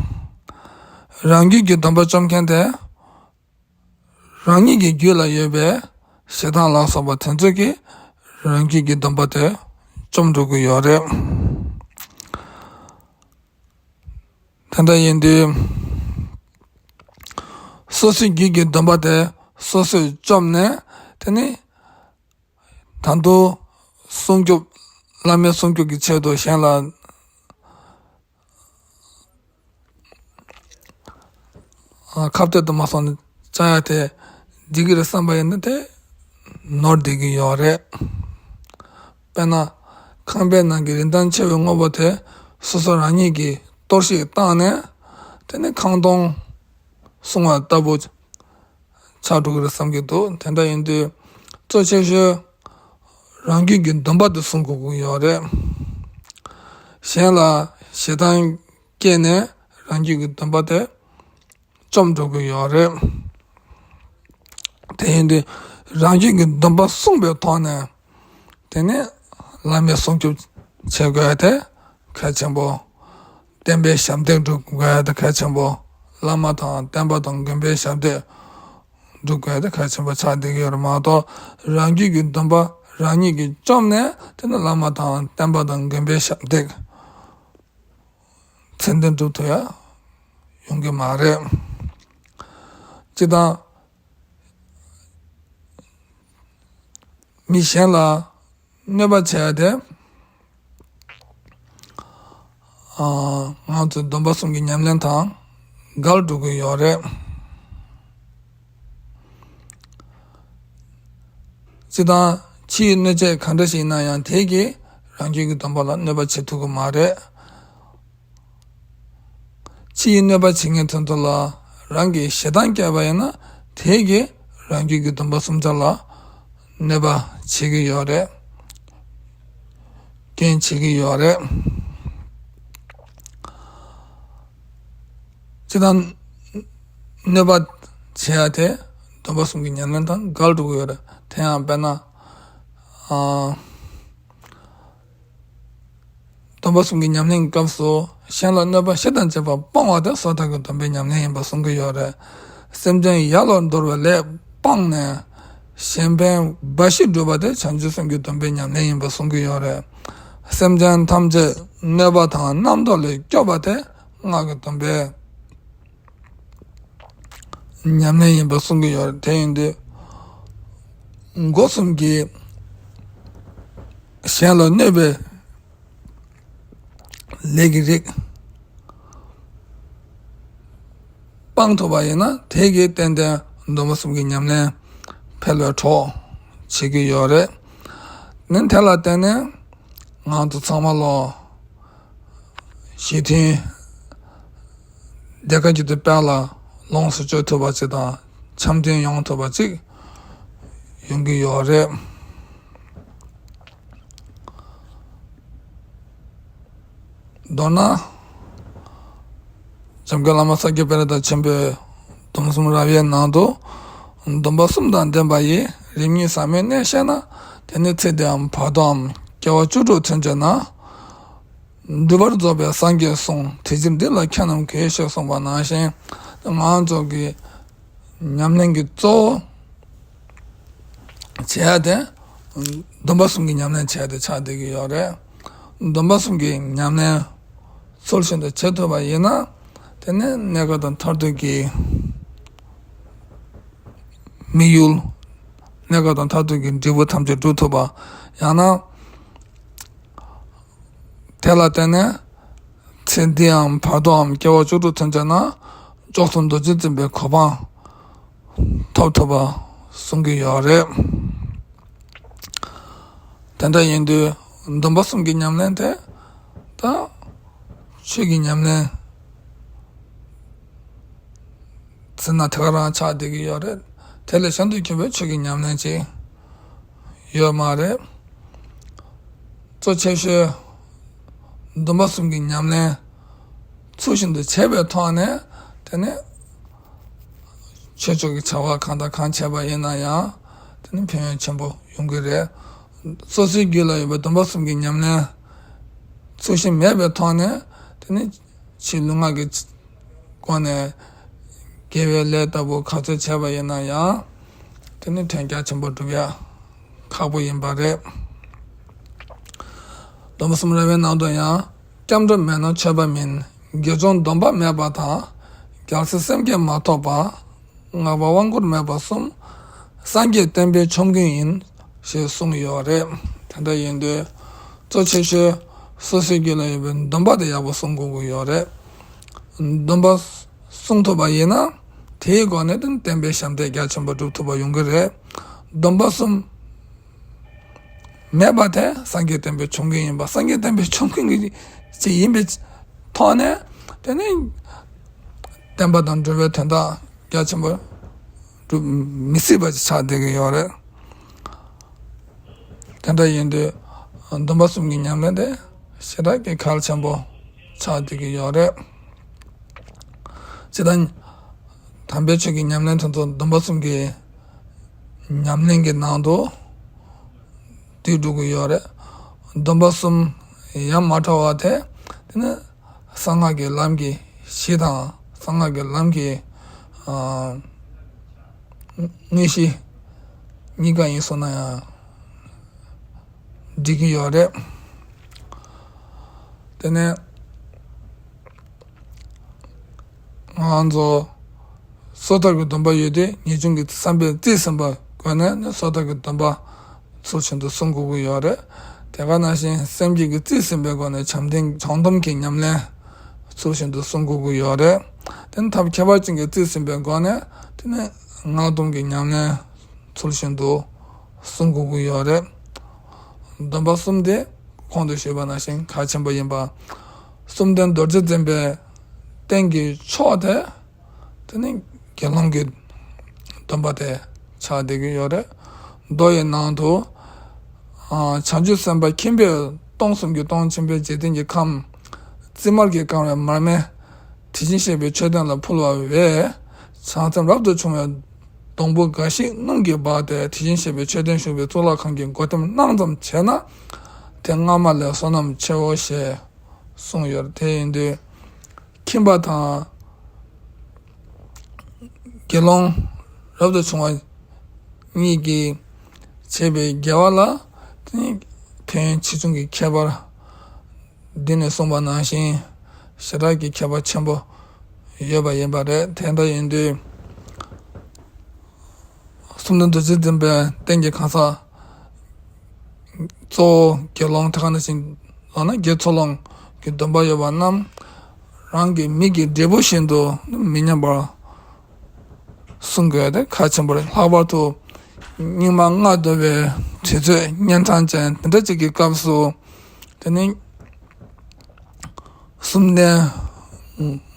རང་རྒྱུད་ཀྱི་སྡོམ་པ་བཅོམ་མཁན་དེ་རང་ཉིད་ཀྱི་རྒྱུད་ལ་ཡོད་པའི་ཞེ་སྡང་ལ་སོགས་པ་དེ་ཚོ་གིས་རང་རྒྱུད་ཀྱི་སྡོམ་པ་དེ་བཅོམ་འགྲོ་གི་ཡོད་རེད། དེ་འདྲ་ཡིན་དུས་སོ་སོའི་རྒྱུད་ཀྱི་སྡོམ་པ་དེ་སོ་སོས་བཅོམ་ནས། དེ་ནི་ད་དུང་སྲུང་སྐྱོབ། བླ་མའི་སྲུང་སྐྱོབ་ཀྱི་ཆེད་དུ་གཞན་ལ་ཨ། ཁ་གཏད་དུ་མ་སོང་ནས་བཅག་ཡ་དེ་འགྲིག་གི་རེད་བསམ་པ་ཡིན་ན་དེ་ནོར་བསྡད་ཀྱི་ཡོད་རེད། དཔེར་ན། ཁང་པའི་ནང་གི་རིན་ཐང་ཆེ་བའི་དངོས་པོ་དེ་སོ་སོ་རང་ཉིད་ཀྱིས་གཏོར་བཤིག་བཏང་ནས། དེ་ནི་ཁང་སྟོང་སྲུང་བ་ལྟ་བུ་ཆགས་འགྲོ་གི་རེད་བསམ་གྱི་འདུག་དེ་འདྲ་ཡིན་དུས་གཙོ་ཆེ་ཤོས་རང་རྒྱུད་ཀྱི་སྡོམ་པ་དེ་སྲུང་དགོས་ཀྱི་ཡོད་རེད། གཞན་ལ་ཞེ་སྡང་སྐྱེས་ནས་རང་རྒྱུད་ཀྱི་སྡོམ་པ་དེ་བཅོམ་འགྲོ་གི་ཡོད་རེད། དེ་ཡིན་དུས་རང་རྒྱུད་ཀྱི་སྡོམ་པ་སྲུང་བའི་ཐོག་ནས། དེ་ནས་བླ་མའི་སྲུང་སྐྱོབ་བྱེད་དགོས་དེ་གལ་ཆེན་པོ། བསྟན་པའི་ཞབས་འདེགས་སྒྲུབ་དགོས་དེ་གལ་ཆེན་པོ། བླ་མ་དང་བསྟན་པ་དང་དགོན་པའི་ཞབས་འདེགས་སྒྲུབ་དགོས་དེ་གལ་ཆེན་པོ་ཆགས་བསྡད་ཀྱི་ཡོད་རེད་མ་གཏོགས། རང་རྒྱུད་ཀྱི་སྡོམ་པ་རང་ཉིད་ཀྱིས་བཅོམ་ནས། དེ་ནི་བླ་མ་དང་བསྟན་པ་དང་དགོན་པའི་ཞབས་འདེགས་མཚན་ལྡན་སྒྲུབ་ཐུབ་ཡ་ཡོང་གི་མ་རེད། སྤྱིར་བཏང་མི་གཞན་ལ་གནོད་པ་བྱས་ཏེ། ཨ། ང་ཚོའི་སྡོམ་པ་གསུམ་གྱི་ཉམས་ལེན་དང་འགལ་འགྲོ་གི་ཡོད་རེད། སྤྱིར་བཏང་ཕྱིའི་གནོད་བྱེད་ག་འདྲ་ཞིག་ཡིན་ན་ཡང་དེ་གིས་རང་རྒྱུད་ཀྱི་སྡོམ་པ་ལ་གནོད་པ་བྱེད་ཐུབ་ཀྱི་མ་རེད། ཕྱིའི་གནོད་པ་བྱེད་མཁན་དེ་ཚོ་ལ་རང་གིས་ཞེ་སྡང་སྐྱེས་པ་ཡིན་ན་དེ་གིས་རང་རྒྱུད་ཀྱི་སྡོམ་པ་གསུམ་ཆ་ལ་གནོད་པ་བྱེད་ཀྱི་ཡོད་རེད། སྐྱོན་བྱེད་ཀྱི་ཡོད་རེད། སྤྱིར་བཏང་གནོད་པ་བྱེད་ཡ་དེ་སྡོམ་པ་གསུམ་གྱི་ཉམས་ལེན་དང་འགལ་འགྲོ་གི་ཡོད་རེད། དེ་ཡང་དཔེར་ན། ཨ། སྡོམ་པ་གསུམ་གྱི་ཉམས་ལེན་གྱི་སྐབས་སུ་གཞན་ལ་གནོད་པ་ཞེ་སྡང་བྱེད་པ་སྤོང་བ་དེ་སོ་ཐར་གྱི་སྡོམ་པའི་ཉམས་ལེན་ཡིན་པ་གསུང་གི་ཡོད་རེད། སེམས་ཅན་ཡ་ལ་འདོར་བའི་ལས་སྤངས་ནས་གཞན་ཕན་འབའ་ཞིག་བསྒྲུབ་པ་དེ་བྱང་ཆུབ་སེམས་ཀྱི་སྡོམ་པའི་ཉམས་ལེན་ཡིན་པ་གསུང་གི་ཡོད་རེད། སེམས་ཅན་ཐམས་ཅད་གནོད་པ་དང་རྣམ་རྟོག་ལས་སྐྱོབ་པ་དེ་སྔགས་ཀྱི་སྡོམ་པའི་ཉམས་ལེན་ཡིན་པ་གསུང་གི་ཡོད་རེད། དེ་ཡིན་དུས་སྒོ་གསུམ་གྱིས་གཞན་ལ་གནོད་པའི་ལས་ཀྱི་རིགས་སྤང་ཐུབ་པ་ཡིན་ན་དེ་གིས་ཏན་ཏན་སྡོམ་པ་གསུམ་གྱི་ཉམས་ལེན་འཕེལ་བའི་གྲོགས་བྱེད་ཀྱི་ཡོད་རེད། ནི་དེ་ལ་བརྟེན་ནས་ང་ཚོ་ཚང་མ་ལོ། ཞི་མཐུན་སྡེ་ཁག་གི་དེ་དཔལ་ལ་ལོངས་སུ་སྤྱོད་ཐུབ་པ་ཅིག་དང་འཆམ་མཐུན་ཡོང་ཐུབ་པ་ཅིག་ཡོང་གི་ཡོད་རེད། མདོར་ན། འཇམ་མགོན་བླ་མ་ས་སྐྱ་པཎྜི་ཏ་ཆེན་པོས་སྡོམ་གསུམ་རབ་དབྱེ་ནང་དུ། སྡོམ་པ་གསུམ་དང་ལྡན་པ་ཡིས། རིམ་གཉིས་ཟབ་མོའི་གནས་ཤེས་ན། དེ་ནི་ཚེ་འདིའམ་བར་དོའམ། སྐྱེ་བ་བཅུ་དྲུག་ཐོན་བྱེད་ན། འགྲུབ་པར་རྫོགས་པའི་སངས་རྒྱས་གསུངས། དེ་ཕྱིར་འདི་ལ་ཁྱེད་རྣམས་ཀྱིས། ཞེས་གསུངས་པ་ནང་བཞིན། ང་ཚོ་གི་ཉམས་ལེན་གྱི་གཙོ་བོ་བྱས་ཏེ། སྡོམ་པ་གསུམ་གྱི་ཉམས་ལེན་བྱས་ཏེ་ཆགས་བསྡད་ཀྱི་ཡོད་རེད། སྡོམ་པ་གསུམ་གྱི་ཉམས་ལེན་ཚུལ་བཞིན་དུ་བྱེད་ཐུབ་པ་ཡིན་ན། དེ་ནི་གནས་སྐབས་དང་མཐར་ཐུག་གི་དམིགས་ཡུལ། གནས་སྐབས་དང་མཐར་ཐུག་གི་འབྲས་བུ་ཐམས་ཅད་སྒྲུབ་ཐུབ་པ། ཡང་ན། དེ་ལ་བརྟེན་ནས་ཚེ་འདིའམ་བར་དོའམ་སྐྱེ་བ་བཅུ་དྲུག་ཐོན་བྱས་ན། མཆོག་ཐུན་རྡོ་རྗེ་འཛིན་པའི་གོ་འཕང་ཐོབ་ཐུབ་པ་གསུང་གི་ཡོད་རེད། དེ་འདྲ་ཡིན་དུས་སྡོམ་པ་གསུམ་གྱི་ཉམས་ལེན་དེ་ད་ཆོས་ཀྱི་ཉམས་ལེན་ཟེར་ན་དེ་ག་རང་ཆགས་བསྡད་ཀྱི་ཡོད་རེད། དེ་ལས་གཞན་དུ་གྱུར་པའི་ཆོས་ཀྱི་ཉམས་ལེན་ཅིག་ཡོད་མ་རེད། གཙོ་ཆེ་ཤོས་སྡོམ་པ་གསུམ་གྱི་ཉམས་ལེན་ཚུལ་བཞིན་དུ་བྱས་པའི་ཐོག་ནས། དེ་ནི་ཆོས་ཕྱོགས་ཀྱི་བྱ་བ་གང་དང་གང་བྱས་པ་ཡིན་ན་ཡང་། དེ་ནི་ཕན་ཡོན་ཆེན་པོ་ གསུང་གི་རེད། སོ་སོའི་རྒྱུད་ལ་ཡོད་པའི་སྡོམ་པ་གསུམ་གྱི་ཉམས་ལེན་ཚུལ་བཞིན་མེད་པའི་ཐོག་ནས། དེ་ནི་ཕྱིའི་ལུས་ངག་གི་སྒོ་ནས་དགེ་བའི་ལས་ལྟ་བུ་ག་ཚོད་བྱས་པ་ཡིན་ན་ཡང་། དེ་ནི་དོན་རྒྱ་ཆེན་པོ་སྒྲུབ་ཡ་ཁག་པོ་ཡིན་པ་རེད། སྡོམ་པ་གསུམ་ར་བའི་ནང་དུ་ཡང་། སྐྱབས་འགྲོ་མེད་ན་མཆོད་པ་མིན། དགེ་སྦྱོར་སྡོམ་པ་མེད་པ་དང་། རྒྱལ་སྲས་སེམས་བསྐྱེད་མ་ཐོབ་པ། བསྔགས་པ་དབང་བསྐུར་མེད་པ་གསུམ། སངས་རྒྱས་བསྟན་པའི་ཆོམ་རྐུན་ཡིན། ཞེས་གསུངས་ཡོད་རེད། དེ་འདྲ་ཡིན་དུས་གཙོ་ཆེ་ཤོས་སོ་སོའི་རྒྱུད་ལ་ཡོད་པའི་སྡོམ་པ་དེ་ཡག་པོ་སྲུང་དགོས་ཀྱི་ཡོད་རེད། སྡོམ་པ་སྲུང་ཐུབ་པ་ཡིན་ན། དེའི་སྒོ་ནས་དེ་བསྟན་པའི་ཞབས་འདེགས་རྒྱ་ཆེན་པོ་སྒྲུབ་ཐུབ་པ་ཡོང་གི་རེད། སྡོམ་པ་གསུམ་མེད་པ་དེ་སངས་རྒྱས་བསྟན་པའི་ཆོམ་རྐུན་ཡིན་པ། སངས་རྒྱས་བསྟན་པའི་ཆོམ་རྐུན་གྱི་ཅིག་ཡིན་པའི་ཐོག་ནས། དེ་ནི་བསྟན་པ་དང་འགྲོ་བའི་དོན་དག་རྒྱ་ཆེན་པོ་སྒྲུབ་མི་སྲིད་པ་ཅིག་ཆགས་བསྡད་ཀྱི་ཡོད་རེད། དེ་འདྲ་ཡིན་དུས་སྡོམ་པ་གསུམ་གྱི་ཉམས་ལེན་དེ་ཞེ་དྲག་གི་གལ་ཆེན་པོ་ཆགས་བསྡད་ཀྱི་ཡོད་རེད། སྤྱིར་བཏང་དམ་པའི་ཆོས་ཀྱི་ཉམས་ལེན་དེ་ཚོ་སྡོམ་པ་གསུམ་གྱི་ཉམས་ལེན་གྱི་ནང་དུ་འདུས་འགྲོ་གི་ཡོད་རེད། སྡོམ་པ་གསུམ་ཡ་མ་བྲལ་བ་དེ། དེ་ནི་གསང་སྔགས་ཀྱི་ལམ་གྱི་གཞི་དང་། གསང་སྔགས་ཀྱི་ལམ་གྱི་ཨ་དངོས་གཞི་གཉིས་ཀ་ཡིན་སོང་ན་ཡང་འགྲིག་གི་ཡོད་རེད། དེ་ནས་ང་ཚོ་སོ་ཐར་གྱི་སྡོམ་པ་ཡོད་དུས་ངེས་འབྱུང་གི་བསམ་པས་རྩིས་ཟིན་པའི་སྒོ་ནས་ནི་སོ་ཐར་གྱི་སྡོམ་པ་ཚུལ་བཞིན་དུ་སྲུང་དགོས་ཀྱི་ཡོད་རེད། དེ་ག་ནང་བཞིན་སེམས་བསྐྱེད་ཀྱིས་རྩིས་ཟིན་པའི་སྒོ་ནས་བྱམས་ལྡན་བྱང་སྡོམ་གྱི་ཉམས་ལེན་ཚུལ་བཞིན་དུ་སྲུང་དགོས་ཀྱི་ཡོད་རེད། དེ་ནི་ཐབས་ཁྱད་པར་ཅན་གྱིས་རྩིས་ཟིན་པའི་སྒོ་ནས་དེ་ནི་སྔགས་སྡོམ་གྱི་ཉམས་ལེན་ཚུལ་བཞིན་དུ་སྲུང་དགོས་ཀྱི་ཡོད་རེད། སྡོམ་པ་གསུམ་དེ་གོང་དུ་ཞུས་པ་ནང་བཞིན་གལ་ཆེན་པོ་ཡིན་པ། གསུམ་ལྡན་རྡོ་རྗེ་འཛིན་པའི་རྟེན་གྱི་མཆོག་དེ། དེ་ནི་དགེ་སློང་གི་སྡོམ་པ་དེ་ཆགས་བསྡད་ཀྱི་ཡོད་རེད། མདོ་ཡི་ནང་དུ། ཨ་བྱང་ཆུབ་སེམས་དཔའ་ཁྱིམ་པས་སྟོང་གསུམ་གྱི་སྟོང་ཆེན་པོའི་འཇིག་རྟེན་གྱི་ཁམས། རྩིབས་མར་གྱིས་བཀང་བའི་མར་མེ། དེ་བཞིན་གཤེགས་པའི་མཆོད་རྟེན་ལ་ཕུལ་བ་བས། བྱང་སེམས་རབ་ཏུ་བྱུང་བའི་སྡོང་པོ་འགའ་ཞིག་སྣུམ་གྱིས་སྦགས་ཏེ་དེ་བཞིན་གཤེགས་པའི་མཆོད་རྟེན་བཞུགས་པའི་གཙུག་ལག་ཁང་གི་སྒོ་ཐེམ་གནང་ཙམ་བྱས་ན། དེ་སྔ་མ་ལས་བསོད་ནམས་ཆེའོ་ཞེས་གསུངས་ཡོད། དེ་ཡིན་དུས་ཁྱིམ་པ་དང་དགེ་སློང་རབ་ཏུ་བྱུང་བ་གཉིས་ཀྱིས་བྱས་པའི་དགེ་བ་ལ་དེ་ནི་ཕན་ཡོན་ཆེ་ཆུང་གི་ཁྱད་པར་འདི་ནས་གསུངས་པ་ནང་བཞིན་ཞེ་དྲག་གི་ཁྱད་པར་ཆེན་པོ་ཡོད་པ་ཡིན་པ་རེད། དེ་འདྲ་ཡིན་དུས་གསུམ་ལྡན་རྡོ་རྗེ་འཛིན་པའི་རྟེན་གྱི་གང་ཟག་གཙོ་བོ་དགེ་སློང་དེ་ག་ནང་བཞིན་ལག་ན་དགེ་ཚོགས་ལོངས་ཀྱི་སྡོམ་པ་ཡོད་པ་རྣམས་རང་གི་མིག་གི་འབྲས་བུ་བཞིན་དུ་མི་ཉམས་པར་སྲུང་དགོས་ཏེ་གལ་ཆེན་པོ་རེད། ལྷག་པར་དུ་སྙིགས་མ་ལྔ་བདོ་བའི་དུས་ཚོད་གཉན་འཕྲང་ཅན་དེ་འདྲ་ཅིག་གི་སྐབས་སུ། དེ་ནི་གསུམ་ལྡན་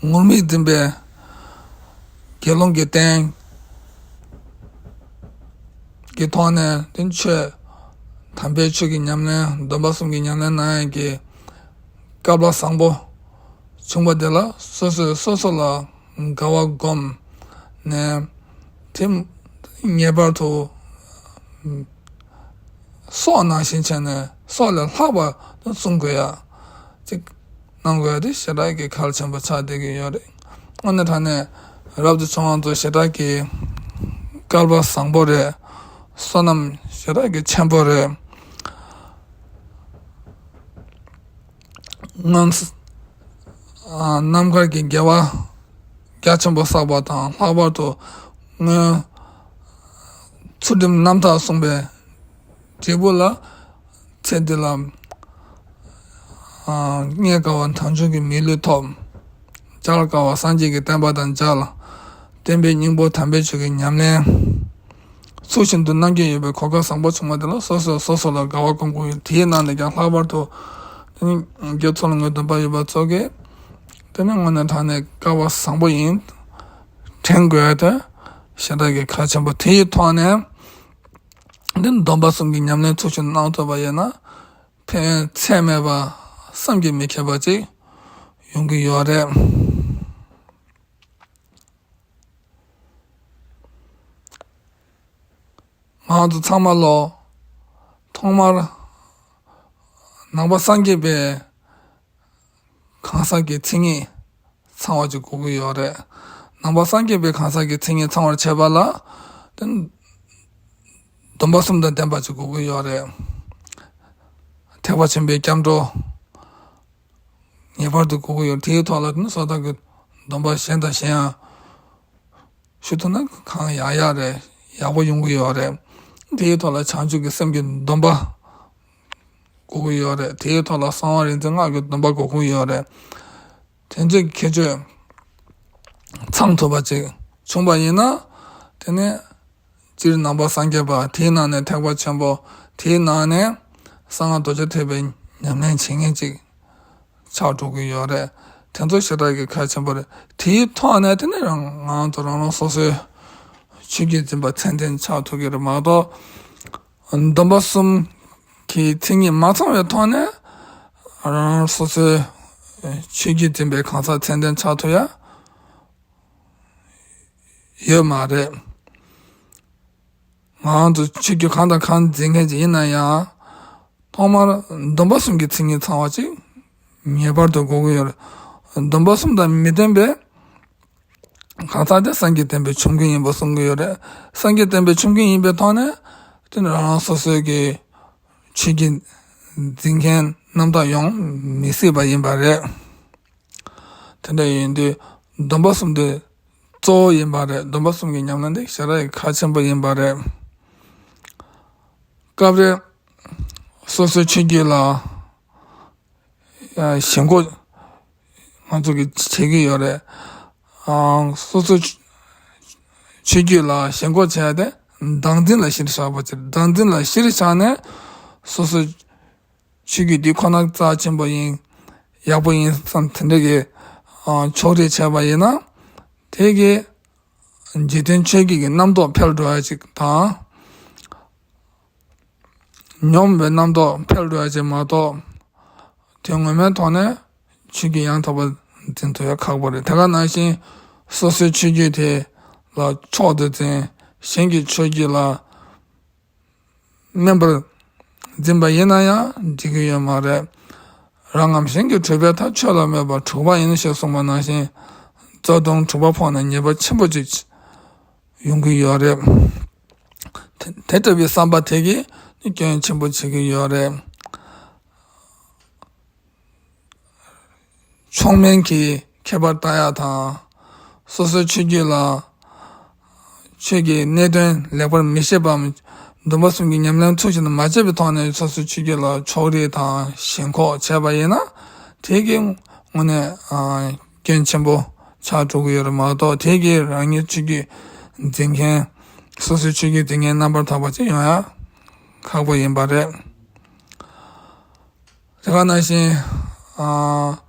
ངུར་སྨྲིག་འཛིན་པའི་དགེ་སློང་གི་རྟེན་གྱི་ཐོག་ནས་དེ་ཆོས་དམ་པའི་ཆོས་ཀྱི་ཉམས་ལེན་སྡོམ་པ་གསུམ་གྱི་ཉམས་ལེན་གནང་ཡས་ཀྱི་སྐལ་པ་བཟང་པོ་བྱུང་བ་དེ་ལ་སོ་སོས་སོ་སོ་ལ་དགའ་བ་བསྒོམས་ནས། དེ་ངེས་པར་དུ་སྲོག་ནང་བཞིན་བྱས་ནས་སྲོག་ལས་ལྷག་པ་སྲུང་དགོས་ཡ་ཅིག་གནང་དགོས་ཡ་དེ་ཞེ་དྲག་གི་གལ་ཆེན་པོ་ཆགས་བསྡད་ཀྱི་ཡོད་རེད། དངོས་གནས་དྲང་གནས་རབ་ཏུ་བྱུང་བ་ཚོ་ཞེ་དྲག་གི་སྐལ་པ་བཟང་པོ་རེད། བསོད་ནམས་ཞེ་དྲག་གི་ཆེན་པོ་རེད། སྔོན་ཨ་རྣམ་དཀར་གྱི་དགེ་བ་རྒྱ་ཆེན་པོ་བསགས་པ་དང་། ལྷག་པར་དུ་སྔོན་ཚུལ་ཁྲིམས་རྣམ་དག་བསྲུངས་པའི་འབྲས་བུ་ལ་ཚེ་འདི་ལ་ཨ་རྙེད་དཀའ་བ་དལ་འབྱོར་གྱི་མི་ལུས་ཐོབ། མཇལ་དཀའ་བ་སངས་རྒྱས་ཀྱི་བསྟན་པ་དང་མཇལ། བསྟན་པའི་སྙིང་པོ་དམ་པའི་ཆོས་ཀྱི་ཉམས་ལེན་ཚུལ་བཞིན་དུ་གནང་རྒྱུ་ཡོད་པའི་གོ་སྐབས་བཟང་པོ་བྱུང་བ་དེ་ལ་སོ་སོས་སོ་སོ་ལ་དགའ་བ་སྒོམ་དགོས་ཡོད། དེའི་ནང་ནས་ཀྱང་ལྷག་པར་དུ་དེ་ནི་དགེ་ཚོགས་ལ་ངོས་འཛིན་པ་ཡོད་པ་ཚོ་གིས་དེ་ནི་དངོས་གནས་དྲང་གནས་སྐལ་བ་བཟང་པོ་ཡིན། དྲན་དགོས་ཡ་དེ་ཞེ་དྲག་གི་གལ་ཆེན་པོ། དེའི་ཐོག་ནས་འདི་སྡོམ་པ་གསུམ་གྱི་ཉམས་ལེན་ཚུལ་བཞིན་གནང་ཐུབ་པ་ཡིན་ན་ཕན་ཡོན་ཚད་མེད་པ་བསམ་གྱིས་མི་ཁྱབ་པ་ཅིག་ཡོང་གི་ཡོད་རེད། ང་ཚོ་ཚང་མ་ལོ་ ཐོག་མར་ནང་པ་སངས་རྒྱས་པའི་གང་ཟག་གི་མཚན་ཉིད་ཚང་བ་ཅིག་དགོས་ཀྱི་ཡོད་རེད། ནང་པ་སངས་རྒྱས་པའི་གང་ཟག་གི་མཚན་ཉིད་ཚང་བར་བྱེད་པ་ལ་དེ་སྡོམ་པ་གསུམ་དང་ལྡན་པ་ཅིག་དགོས་ཀྱི་ཡོད་རེད། ཐེག་པ་ཆེན་པོའི་སྐྱབས་འགྲོ་ངེས་པར་དུ་དགོས་ཀྱི་ཡོད། དེའི་ཐོག་ལ་ནི་སོ་ཐར་གྱི་སྡོམ་པ་གཞན་དང་གཞན་ཡང་ཞུ་ཐུབ་ན་གང་ཡག་ཡག་རེད། ཡག་པོ་ཡོང་གི་ཡོད་རེད། དེའི་ཐོག་ལ་བྱང་ཆུབ་ཀྱི་སེམས་ཀྱི་སྡོམ་པ་དགོས་ཀྱི་ཡོད་རེད། དེའི་ཐོག་ལ་གསང་བ་རིག་འཛིན་སྔགས་ཀྱི་སྡོམ་པ་དགོས་ཀྱི་ཡོད་རེད། དེ་ཚོའི་ཁྱད་ཆོས་ཚང་ཐུབ་པ་ཅིག་བྱུང་པ་ཡིན་ན། དེ་ནས་སྤྱིར་ནང་པ་སངས་རྒྱས་པ། དེའི་ནང་ནས་ཐེག་པ་ཆེན་པོ། དེའི་ནང་ནས་གསང་སྔགས་རྡོ་རྗེ་ཐེག་པའི་ཉམས་ལེན་བྱེད་མཁན་ཅིག་ཆགས་འགྲོ་གི་ཡོད་རེད། དེ་ཚོ་ཞེ་དྲག་གི་གལ་ཆེན་པོ་རེད། དེའི་ཐོག་ནས་དེ་ནས་རང་ང་ཚོ་རང་རང་སོ་སོའི་ཆོས་བརྒྱུད་འཛིན་པ་ཚད་ལྡན་ཆགས་ཐུབ་ཀྱི་རེད་མ་གཏོགས། སྡོམ་པ་གསུམ་གྱི་མཚན་ཉིད་མ་ཚང་བའི་ཐོག་ནས་རང་རང་སོ་སོའི་ཆོས་བརྒྱུད་འཛིན་པའི་གང་ཟག་ཚད་ལྡན་ཆགས་ཐུབ་ཡ་ཡོད་མ་རེད། ང་རང་ཚོ་ཆོས་བརྒྱུད་གང་དང་གང་འཛིན་མཁན་ཅིག་ཡིན་ན་ཡང་། ཐོག་མར་སྡོམ་པ་གསུམ་གྱི་མཚན་ཉིད་ཚང་བ་ཅིག་ངེས་པར་དུ་དགོས་ཀྱི་ཡོད་རེད། སྡོམ་པ་གསུམ་དང་མི་ལྡན་པའི་གང་ཟག་དེ་སངས་རྒྱས་བསྟན་པའི་ཆོམ་རྐུན་ཡིན་པ་གསུང་གི་ཡོད་རེད། སངས་རྒྱས་བསྟན་པའི་ཆོམ་རྐུན་ཡིན་པའི་ཐོག་ནས་དེ་ནི་རང་རང་སོ་སོའི་གི་ཆོས་བརྒྱུད་འཛིན་མཁན་རྣམ་དག་ཡོང་མི་སྲིད་པ་ཡིན་པ་རེད། དེ་འདྲ་ཡིན་དུས་སྡོམ་པ་གསུམ་དེ་གཙོ་བོ་ཡིན་པ་རེད། སྡོམ་པ་གསུམ་གྱི་ཉམས་ལེན་དེ་ཞེ་དྲག་གི་གལ་ཆེན་པོ་ཡིན་པ་རེད། སྐབས་རེ་སོ་སོའི་ཆོས་བརྒྱུད་ལ་ཞེན་ཁོག་ང་ཚོ་གི་བྱེད་ཀྱི་ཡོད་རེད། ཨང་། སོ་སོའི་ཆོས་བརྒྱུད་ལ་ཞེན་ཁོག་བྱས་ཏེ་བདག་འཛིན་ལ་གཞིར་བཞག་པ་ཅིག་བདག་འཛིན་ལ་གཞིར་བཞག་ནས་སོ་སོའི་ཆོས་བརྒྱུད་འདི་ཁོ་ན་རྩ་ཆེན་པོ་ཡིན། ཡག་པོ་ཡིན་བསམ་དེ་འདྲ་གི་ཨང་ཕྱོགས་རིས་བྱས་པ་ཡིན་ན། དེ་གི་འཇིག་རྟེན་ཆོས་བརྒྱུད་ཀྱི་རྣམ་རྟོག་འཕེལ་འགྲོ་ཡ་ཅིག་དང་། ཉོམ་པའི་རྣམ་རྟོག་འཕེལ་འགྲོ་ཡ་ཅིག་མ་གཏོགས། དོན་ངོ་མའི་ཐོག་ནས་ཆོས་བརྒྱུད་ཡང་དག་པ་འཛིན་ཐུབ་ཡ་ཁག་པོ་རེད། དེ་ག་ནང་བཞིན་སོ་སོའི་ཆོས་བརྒྱུད་དེ་ལ་མཆོག་ཏུ་འཛིན། གཞན་གྱི་ཆོས་བརྒྱུད་ལ་དམན་པར་འཛིན་པ་ཡིན་ན་ཡང་འགྲིག་གི་ཡོད་མ་རེད། རང་ངམ་གཞན་གྱི་གྲོགས་པའི་མཐའ། ཆོས་ལ་མོས་པ་འཁྲུག་པ་ཡིན། ཞེས་གསུངས་པ་ནང་བཞིན། རྩ་ལྟུང་འཁྲུག་པ་ཕོག་ན་ཉེས་པ་ཆེན་པོ་ཅིག་ཡོང་གི་ཡོད་རེད། དེ་དེ་ལྟ་བུའི་བསམ་པ་དེ་གིས་ནི་སྐྱོན་ཆེན་པོ་བྱེད་ཀྱི་ཡོད་རེད། མཆོག་དམན་གྱི་ཁྱད་པར་ལྟ་ཡག་དང་། སོ་སོའི་ཆོས་བརྒྱུད་ལ་ཆོས་ཀྱི་གནད་དོན་ལེགས་པར་མི་ཤེས་པའམ། སྡོམ་པ་གསུམ་གྱི་ཉམས་ལེན་ཚུལ་བཞིན་དུ་མ་བྱས་པའི་ཐོག་ནས་སོ་སོའི་ཆོས་བརྒྱུད་ལ་ཕྱོགས་རིས་དང་ཞེན་ཁོག་བྱས་པ་ཡིན་ན། དེ་གི་དངོས་གནས་ཨ་སྐྱོན་ཆེན་པོ་ཆགས་འགྲོ་གི་ཡོད་རེད་མ་གཏོགས། དེ་གིས་རང་ཉིད་ཆོས་བརྒྱུད་འཛིན་མཁན། སོ་སོའི་ཆོས་བརྒྱུད་འཛིན་མཁན་རྣམ་པར་དག་པ་ཅིག་ཡོང་ཡ་ཁག་པོ་ཡིན་པ་རེད། དེ་ག་ནང་བཞིན་ཨ།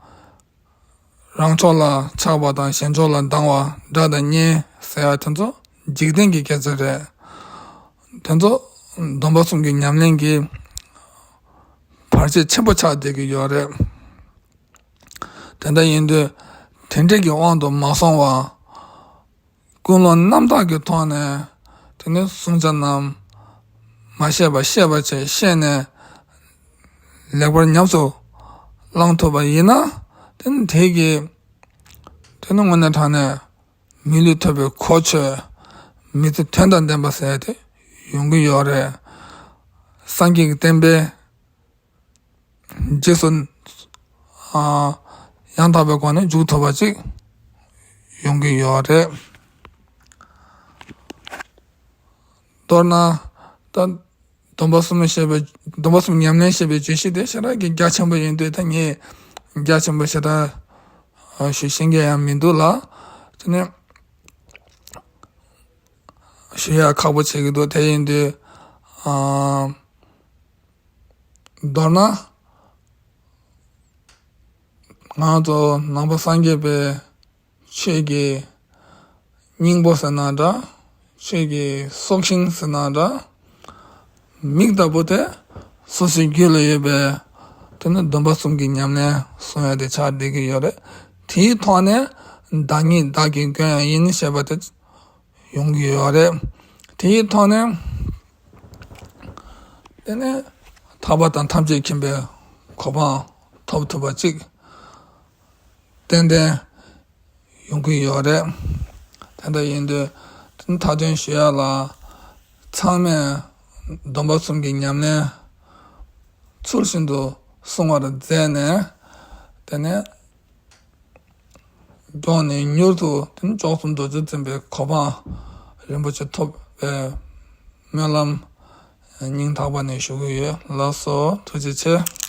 རང་ཕྱོགས་ལ་ཆགས་པ་དང་གཞན་ཕྱོགས་ལ་སྡང་བ། དགྲ་དང་གཉེན་ཟེར་ཡ་དེ་ཚོ་འཇིག་རྟེན་གྱི་སྐད་ཆ་རེད། དེ་ཚོ་སྡོམ་པ་གསུམ་གྱི་ཉམས་ལེན་གྱི་བར་ཆད་ཆེན་པོ་ཆགས་བསྡད་ཀྱི་ཡོད་རེད། དེ་འདྲ་ཡིན་དུས་དེ་འདྲ་གི་དབང་དུ་མ་སོང་བ། ཀུན་སློང་རྣམ་དག་གི་ཐོག་ནས་དེ་ནི་བསྲུང་བྱ་རྣམས་མ་བཤད་པ་བཤད་པ་བྱས། བཤད་ནས་ལེགས་པར་ཉམས་སུ་བླང་ཐུབ་པ་ཡིན་ན། དེ་ནི་དེ་གི་དེ་ནི་དངོས་གནས་དྲང་གནས་མི་ལུས་ཐོབ་པའི་གོ་ཆོད། མི་ཚེ་དོན་དང་ལྡན་པ་ཟེར་ཡ་དེ་ཡོང་གི་ཡོད་རེད། སངས་རྒྱས་ཀྱི་བསྟན་པའི་རྗེས་སུ་ཨ་ཡང་དག་པའི་སྒོ་ནས་འཇུག་ཐུབ་པ་ཅིག་ཡོང་གི་ཡོད་རེད། མདོར་ན་ད་སྡོམ་པ་གསུམ་བཤད་པའི་སྡོམ་པ་གསུམ་ཉམས་ལེན་བྱེད་པའི་བརྗོད་གཞི་དེ་ཞེ་དྲག་གི་རྒྱ་ཆེན་པོ་ཡིན་དུས། ད་ངས་རྒྱ་ཆེན་པོ་ཞེ་དྲག་ཞུ་ཤེས་མཁན་ཡང་མི་འདུག་ལ། དེ་ནས་ཞུ་ཡ་ཁག་པོ་བྱེད་ཀྱི་འདུག་དེ་ཡིན་དུས་ཨ། མདོར་ན། ང་ཚོ་ནང་པ་སངས་རྒྱས་པའི་ཆོས་ཀྱི་སྙིང་པོ་ཟེར་ན་འདྲ། ཆོས་ཀྱི་སྲོག་ཤིང་ཟེར་ན་འདྲ། མིག་ལྟ་བུ་དེ་སོ་སོའི་རྒྱུད་ལ་ཡོད་པའི་དེ་ནི་སྡོམ་པ་གསུམ་གྱི་ཉམས་ལེན་གསུང་ཡ་དེ་ཆགས་བསྡད་ཀྱི་ཡོད་རེད། དེའི་ཐོག་ནས་བདག་ཉིད་བདག་གི་མགོན་ཡང་ཡིན་ཞེས་པ་དེ་ཡོང་གི་ཡོད་རེད། དེའི་ཐོག་ནས་དེ་ནས་ ཐར་པ་དང་ཐམས་ཅད་མཁྱེན་པའི་གོ་འཕང་ཐོབ་ཐུབ་པ་ཅིག་ཏན་ཏན་ཡོང་གི་ཡོད་རེད། དེ་འདྲ་ཡིན་དུས་མཐའ་དོན་ཞུ་ཡ་ལ་ཚང་མས་སྡོམ་པ་གསུམ་གྱི་ཉམས་ལེན་ཚུལ་བཞིན་དུ་བསྲུང་བར་མཛད་ནས། དེ་ནས་མགྱོགས་ནས་མྱུར་དུ་དེ་ནི་མཆོག་གསུམ་རྡོ་རྗེ་འཛིན་པའི་གོ་འཕང་རིན་པོ་ཆེ་ཐོབ་པའི་སྨོན་ལམ་སྙིང་ཐག་པ་ནས་ཞུ་གི་ཡོད། ལགས་སོ། ཐུགས་རྗེ་ཆེ།